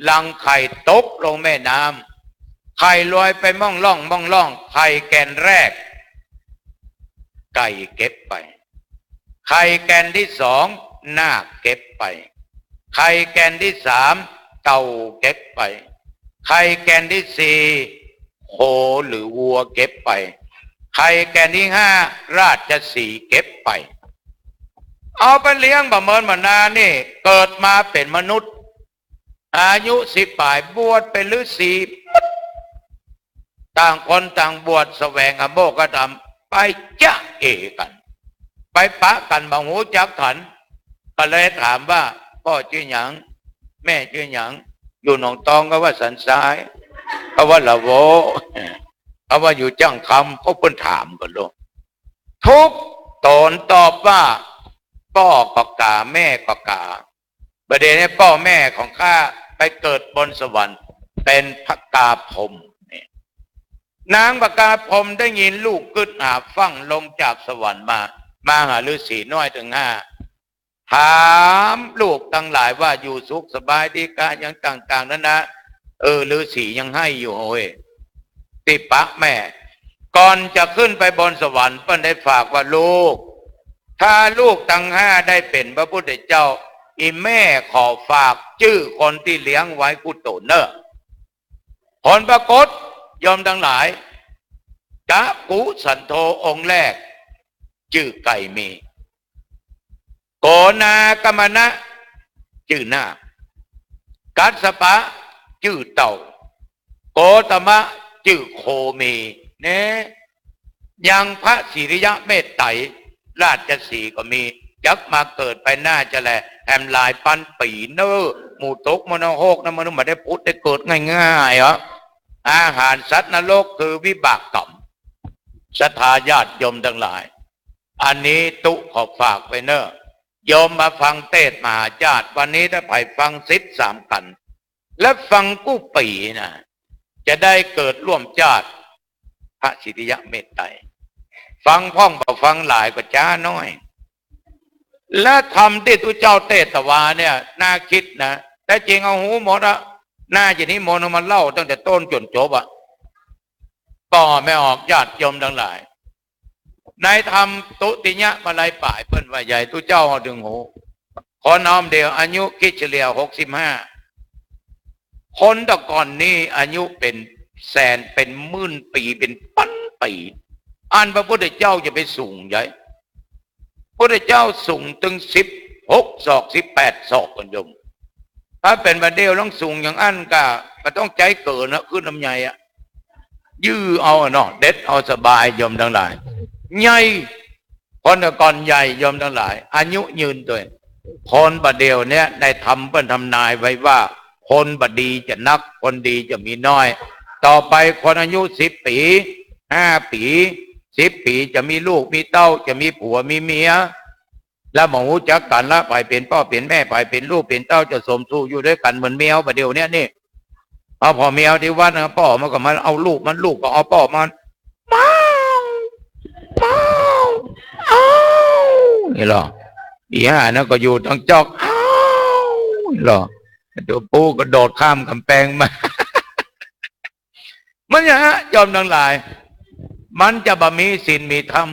รังไข่ตกลงแม่น้ำ ไข่ลอยไปม่องล่องม่องล่อง ไข่แก่นแรก ไก่เก็บไป ไข่แก่นตี้สอง นาคเก็บไป ไข่แก่นตี้สาม เต่าเก็บไป ไข่แก่นตี้สี่ โคหรือวัวเก็บไป ไข่แก่นตี้ห้า ราชสีห์เก็บไป เอาไปเลี้ยงบ่เมินบ่นานนี่ เกิดมาเป๋นมนุษย์ อายุสิบป๋าย บวชเป๋นฤๅษี ต่างคนต่างบวชแสวงหาโมกขธรรม ไปจ๊ะเอกั๋น ไปปะกั๋นบ่ฮู้จักกั๋น ก็เลยถามว่า ป้อจื้อหยัง แม่จื้อหยัง อยู่หนองตอง เขาว่าสันทราย เขาว่าละโว เขาว่าอยู่จ้างคำ เขาเปิ้นถามกั๋นลูก ทุกต๋นตอบว่า ป้อก็ก๋า แม่ก็ก๋า บ่าเดี่ยวนี้ป้อแม่ของข้าไปเกิดบนสวรรค์ เป๋นพญาพรหมเนี่ย นางพญาพรหมได้ยินลูกกึ๊ดหาฟั่งลงจากสวรรค์มา มาหาฤๅษีน้อยตึงห้า ถามลูกตังหลายว่าอยู่สุขสบายดีกา อย่างต่างๆ นานา เออ ฤๅษียังไห้อยู่เฮ้ย ตี้ปะแม่ ก่อนจะขึ้นไปบนสวรรค์เปิ้นได้ฝากว่า ลูก ถ้าลูกตังห้าได้เป๋นพระพุทธเจ้า อี่แม่ขอฝากจื้อคนตี้เลี้ยงไว้กู้ตั๋วเน่อ ผลปรากฏ โยมตังหลาย กักกุสันโธองค์แรก จื้อไก่มี โกนาคกัมมะนะ จื้อนาค กัสสปะ จื้อเต่า โคตมะ จื้อโคมี แน่ ยังพระสิริยะเมตไตร ราชสีห์ก็มี จักมาเกิดไปหน้าจะแล แหมหลายปันปี๋เน่อ หมู่ตกมรณะโฮกนะ มันบ่ได้ผุดได้เกิดง่ายๆ อะ อาหารสัตว์นรกคือวิบากกรรม ศรัทธาญาติโยมตังหลาย อันนี้ตุ๊ขอฝากไว้เน่อ โยมมาฟังเตสน์มหาชาติ วันนี้ถ้าใผฟังสิบสามกัณฑ์ และฟังกู้ปี๋นะ จะได้เกิดร่วมชาติ พระสิริยะเมตไตร ฟังพ่องบ่ฟังหลายก็จ๊าน้อย และธรรมตี้ตุ๊เจ้าเตสน์วาเนี่ย น่าคิดนะ แต่จริงเอาฮู้หมดอะ น่าจะนิมนต์เอามาเล่าตั้งแต่ต้นจ๋นจบอะ ป้อแม่ออกญาติโยมตังหลาย ในธรรมทุติยนิกายป๋ายเปิ้นว่าใหญ่ ตุ๊เจ้าเอาตึงฮู้ คนเฮาเดี่ยวอายุคริสต์เฉลี่ยหกสิบห้า คนแต่ก่อนนี้อายุเป๋นแสน เป๋นหมื่นปี๋ เป๋นปันปี๋ อันพระพุทธเจ้าจะไปสูงใหญ่ พุทธเจ้าสูงตึงสิบหกศอก สิบแปดศอก กั๋นโยม ถ้าเป๋นบ่าเดี่ยวลองสูงอย่างอั้นก็ ก็ต้องใจ๊เก๋อนะ ขึ้นลำไยอะ ยื้อเอาอะเนาะ เด็ดเอาสบายโยมตังหลาย ใหญ่ คนแต่ก่อนใหญ่โยมตังหลาย อายุยืนตวย คนบ่าเดี่ยวเนี้ย ในธรรมเปิ้นทำนายไว้ว่า คนบ่ดีจะนัก คนดีจะมีน้อย ต่อไปคนอายุสิบปี๋ ห้าปี๋ สิบปี๋ จะมีลูกมีเต้า จะมีผัวมีเมีย แล้วบ่ฮู้จักกั๋นละ ใผเป๋นป้อเป๋นแม่ ใผเป๋นลูกเป๋นเต้า จะสมสู่อยู่ตวยกั๋นเหมือนแมวบ่าเดี่ยวเนี้ยนี่ เอาป้อแมวตี้วัดนะ ป้อมันก็มาเอาลูกมัน ลูกก็เอาป้อมัน เมา เมา เอ้า นี่ลอ อีห่านั้นก็อยู่ตังจอก เอ้า นี่ลอ ตั๋วปู๋ก็โดดข้ามก๋ำแปงมา มันอย่างนั้นโยมตังหลาย มันจะบ่มีศีลมีธรรม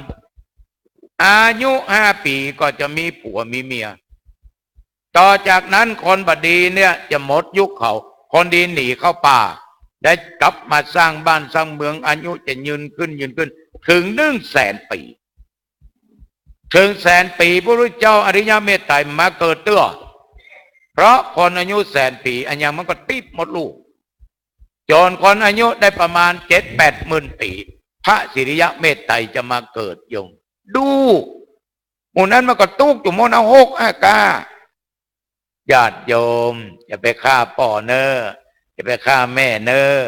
อายุห้าปี๋ก็จะมีผัวมีเมีย ต่อจากนั้นคนบ่ดีเนี่ยจะหมดยุคเขา คนดีหนีเข้าป่า ได้กลับมาสร้างบ้านสร้างเมือง อายุจะยืนขึ้น ยืนขึ้น เถิงหนึ่งแสนปี๋ เถิงแสนปี๋ พระพุทธเจ้าอริยะเมตไตรมาเกิดเตื้อ เพราะคนอายุแสนปี๋ อะหยังมันก็ติ๊บหมดลูก จ๋นคนอายุได้ประมาณเจ็ดแปดหมื่นปี๋ พระสิริยะเมตไตรจะมาเกิดโยม ดู หมู่นั้นมันก็ตุ๊กอยู่หมด เอาหกอาก้า ญาติโยม อย่าไปฆ่าป้อเน่อ อย่าไปฆ่าแม่เน่อ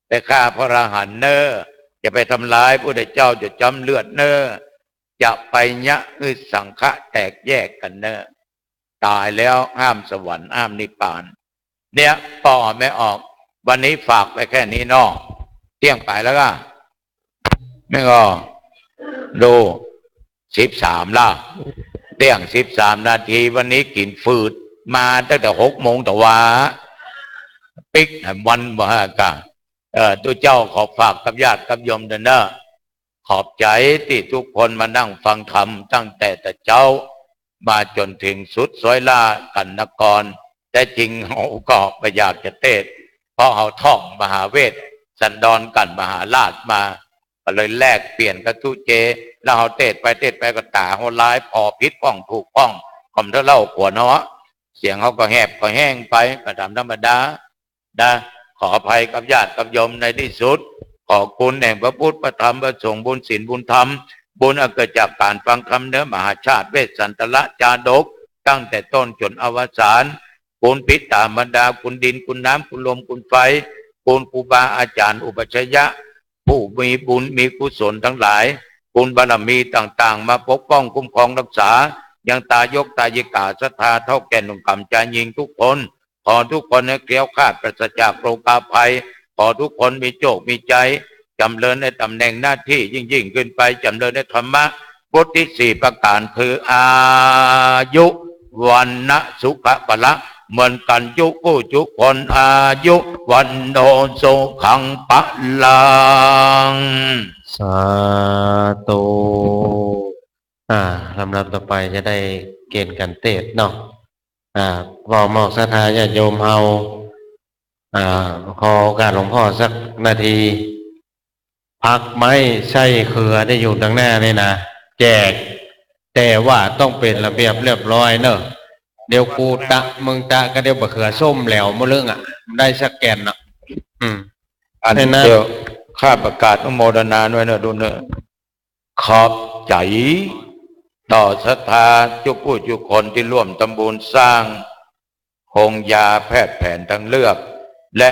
ไปฆ่าพระอรหันต์เน่อ อย่าไปทำร้ายพุทธเจ้าจ๋นจ้ำเลือดเน่อ จะไปเยียะหื้อสังฆะแตกแยกกั๋นเน่อ ต๋ายแล้วห้ามสวรรค์ห้ามนิพพาน เนี่ย ป้อแม่ออก วันนี้ฝากไว้แค่นี้เนาะ เตี้ยงไปแล้วก็ แม่ก็ ดู สิบสามละ เตี้ยงสิบสามนาที วันนี้กิ๋นฝืด มาตั้งแต่หกโมงตะวา ปิ๊กแหมวันบ่ฮะกะ เอ่อ ตุ๊เจ้าขอฝากกับญาติกับโยมตวยเน่อ ขอบใจ๋ตี้ทุกคนมานั่งฟังธรรมตั้งแต่ตะเจ๊า มาจ๋นเถิงสุดซ้อยล่ากั๋นนะก่อน แต่จริงเฮาก็บ่อยากจะเตสน์ เพราะเฮาท่องมหาเวสสันดรกั๋นมหาราชมา ก็เลยแลกเปลี่ยนกับตุ๊เจ แล้วเฮาเตสน์ไปเตสน์ไปก็ต๋าเฮาลายผ่อผิดพ่องถูกพ่อง ก็บ่เท่าเล่าขวัญเนาะ เสียงเฮาก็แหบก็แห้งไป ก็ต๋ามธรรมดา นะ ขออภัยกับญาติกับโยมในตี้สุด ขอคุณแห่งพระพุทธพระธรรมพระสงฆ์ บุญศีลบุญธรรม บุญอันเกิดจากก๋านฟังธรรมเนื้อมหาชาติเวสสันตรจาดก ตั้งแต่ต้นจ๋นอวสาน คุณบิดามารดา คุณดิน คุณน้ำ คุณลม คุณไฟ คุณครูบาอาจ๋ารย์อุปัชฌาย์ ผู้มีบุญมีกุศลตังหลาย คุณบารมีต่างๆ มาปกป้องคุ้มครองรักษา ยังตายกตายิกาศรัทธาเฒ่าแก่หนุ่มก่ำจายญิงทุกคน ขอทุกคนให้แคล้วคลาดปราศจากโรคภัย ขอทุกคนมีโชคมีชัย จ๋ำเริญในต๋ำแหน่งหน้าตี้ยิ่งๆ ขึ้นไป จ๋ำเริญในธรรมะ พุทธิสี่ประก๋านคืออายุ วรรณะ สุขะ พละ เหมือนกั๋นจุผู้จุคน อายุ วัณโณ สุขัง พลัง สาธุ อ่า ลำดับต่อไปจะได้เกณฑ์การเตศน์เนาะ อ่า พ่อหมอศรัทธาญาติโยมเฮา อ่า ขอโอกาสหลวงพ่อสักนาที ผักไม้ไส้เขือตี้อยู่ตางหน้านี่นะ แจก แต่ว่าต้องเป๋นระเบียบเรียบร้อยเนาะ เดี๋ยวกูตะมึงตะก็เดี๋ยวบ่าเขือส้มแหลวมะเรื่องอะ ได้สักแก่นอะ อืม อัน เดี๋ยวข้าประกาศอนุโมทนาด้วยเนาะ ดูเนาะ ขอบใจ๋ต่อศรัทธาจุผู้จุคนตี้ร่วมทำบุญสร้างโฮงยาแพทย์แผนทางเลือก และ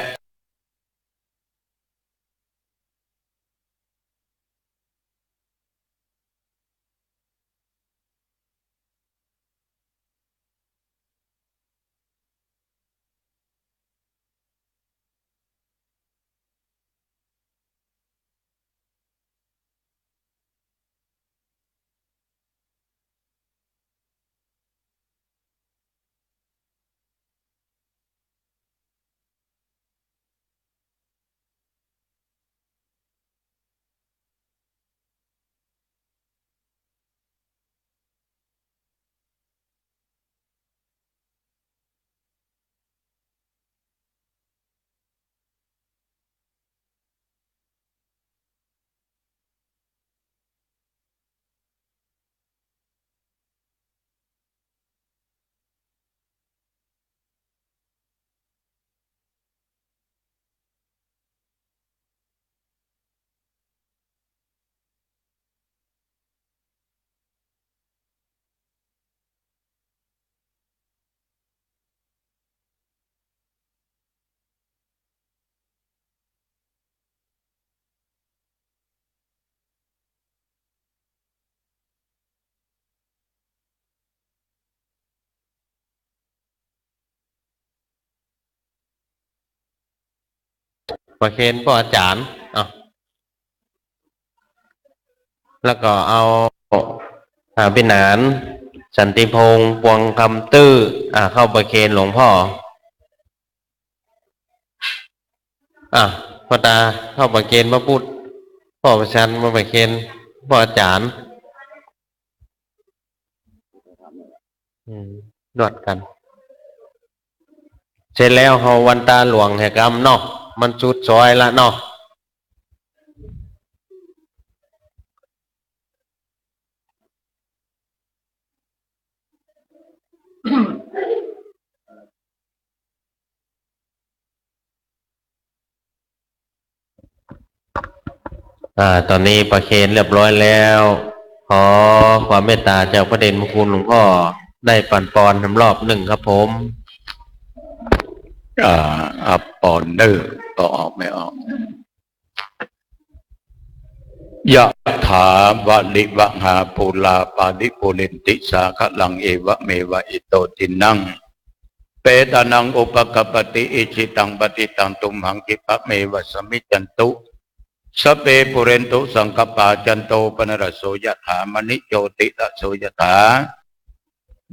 ประเคนป้ออาจ๋ารย์ อ้าว แล้วก็เอา อ่า พิหาร สันติพงษ์ ปวงคำตื้อ อ่า เข้าประเคนหลวงพ่อ อ่ะ ป้อตา เข้าประเคนพระพุทธ ป้อประชันมาประเคน ป้ออาจ๋ารย์ อืม นวดกั๋น เสร็จแล้วเฮาวันตาหลวงแห่กำเนาะ มันสุดซอยละเนาะ อ่า ต๋อนนี้ประเคนเรียบร้อยแล้ว ขอความเมตต๋าจากพระเดชพระคุณหลวงพ่อ ได้ปั๋นปอนทำรอบนึ่งครับผม อ่า อ่ะ ปอนเน่อ ก็ออกไม่ออก ยะถาวะริวะหาปูราปาริปูเรนติสาคะลัง เอวะเมวะอิโตทินัง เปตานังอุปะกัปปติ อิจิตังปัตติตังตุมหัง ขิปะเมวะสมมิจฉันตุ สัพเพปูเรนตุสังกัปปา จันโทปนรสโส ยะถา มะณิโชติระโส ยะถา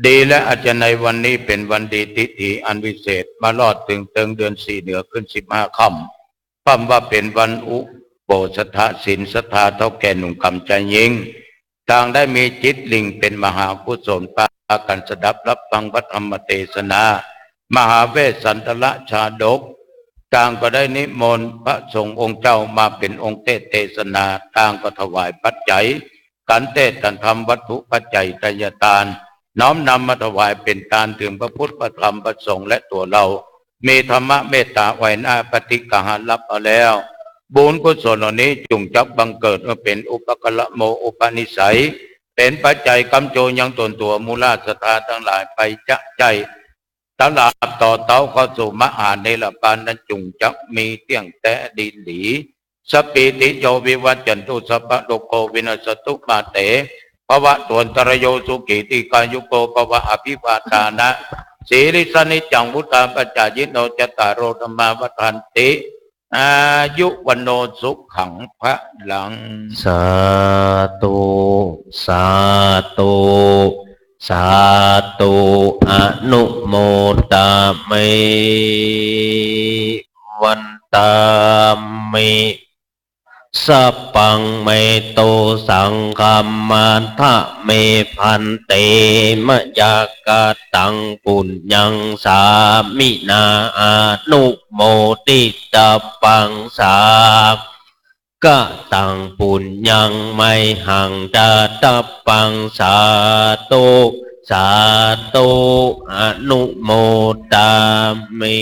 ดีและอาจารย์ ในวันนี้เป๋นวันดี ทิฏฐิอันวิเศษ มารอดเถิงเติงเดือนสี่เหนือขึ้นสิบห้าค่ำ พร่ำว่าเป๋นวันอุโปสถศีล ศรัทธาเฒ่าแก่หนุ่มกำชายญิง ต่างได้มีจิตหยิ่งเป๋นมหากุศล ปากั๋นสดับฮับฟังพระธรรมเตสนา มหาเวสสันตรชาดก ต่างก็ได้นิมนต์พระสงฆ์องค์เจ้ามาเป๋นองค์เตสน์เตสนา ต่างก็ถวายปัจจัย กั๋นเตสน์กั๋นทำวัตถุปัจจัยทายทาน น้อมนำมาถวายเป๋นตานเถิงพระพุทธ พระธรรม พระสงฆ์ และตั๋วเฮา มีธรรมะเมตต๋าไหวหน้าปฏิกหารับเอาแล้ว บุญกุศลเหล่านี้จุ่งจักบังเกิดมาเป๋นอุปการะโม อุปนิสัย เป๋นปัจจัยกำโจยังต๋นตั๋วหมู่เหล่าศรัทธาตังหลายไปจะใจ้ ตลอดต่อเต๊าเข้าสู่มหานิรปานนั้นจุ่งจักมีเตี้ยงแต๊ดีหลี สัพพีติโยวิวัจจันตุ สัพพะโรโควินัสสตุ มาเตภวัตวันตรายโย สุขีทีฆายุโกภวะ อภิวาทานะ สีลิสานิจจัง พุทธาปัจจายิโน จัตตาโร ธัมมา วัฑฒันติ อายุ วัณโณ สุขัง พลัง สาธุ สาธุ สาธุ อนุโมทามิ วันตามิ สัพพัง เมโต สังฆัม มัทธะเม ภันเต มะยะกะตัง ปุญญัง สามินา อนุโมทิตาปัง สา กะตัง ปุญญัง มะหัง ดาตาปัง สาธุ สาธุ อนุโมทามิ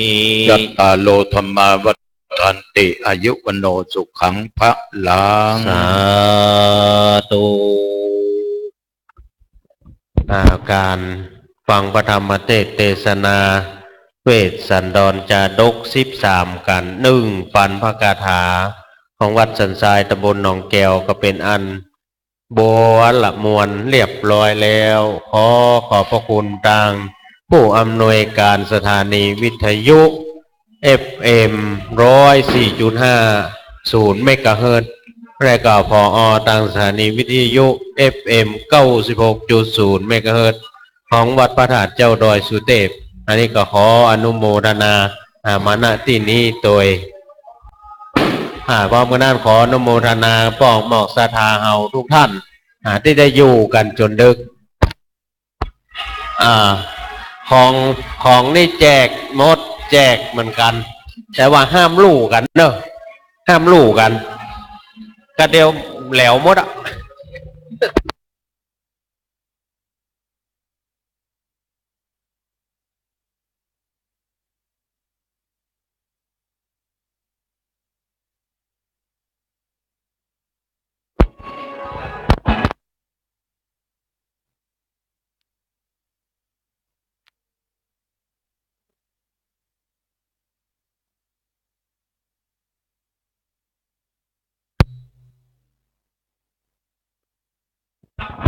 จัตตาโร ธัมมา วัฑฒันติ อายุ วัณโณ สุขัง พลัง สาธุ อา ก๋านฟังพระธรรมเตสน์เตสนา เวสสันดรจาดก สิบสาม กัณฑ์ นึ่งปันพระคาถา ของวัดสันทราย ตำบลหนองแก้ว ก็เป๋นอันบัวละมวลเรียบร้อยแล้ว ขอขอบพระคุณตางผู้อำนวยการสถานีวิทยุ เอฟเอ็ม ร้อยสี่จุดห้าศูนย์ เมกะเฮิรตซ์ และก็ ผอ ตางสถานีวิทยุ เอฟเอ็ม เก้าสิบหกจุดศูนย์ เมกะเฮิรตซ์ ของวัดพระธาตุเจ้าดอยสุเตพ อันนี้ก็ขออนุโมทนา อ่า มา ณ ตี้นี้โตย อ่า พร้อมกั๋นนั้นขออนุโมทนาป้องหมวกศรัทธาเฮาทุกท่าน อ่า ตี้ได้อยู่กั๋นจ๋นดึก อ่า ของ ของนี่แจกหมด แจกเหมือนกั๋น แต่ว่าห้ามลู่กั๋นเนาะ ห้ามลู่กั๋น กะเดี๋ยวแหลวหมดอะ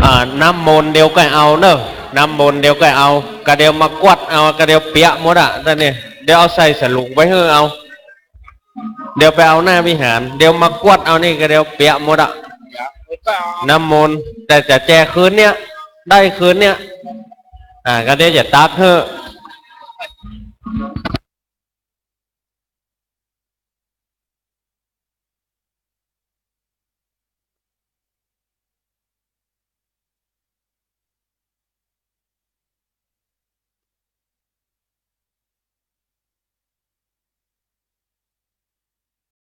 อ่า น้ำมนต์เดี๋ยวก็เอาเนอะ น้ำมนต์เดี๋ยวก็เอา กะเดี๋ยวมากวาดเอา กะเดี๋ยวเปียะหมดอะ ต๋อนนี้ เดี๋ยวเอาใส่สลุงไปหื้อเอา เดี๋ยวไปเอาหน้าวิหาร เดี๋ยวมากวาดเอานี่ กะเดี๋ยวเปียะหมดอะ น้ำมนต์ แต่จะแจกคืนเนี้ย ได้คืนเนี้ย อ่า กะเดี๋ยวจะตักหื้อ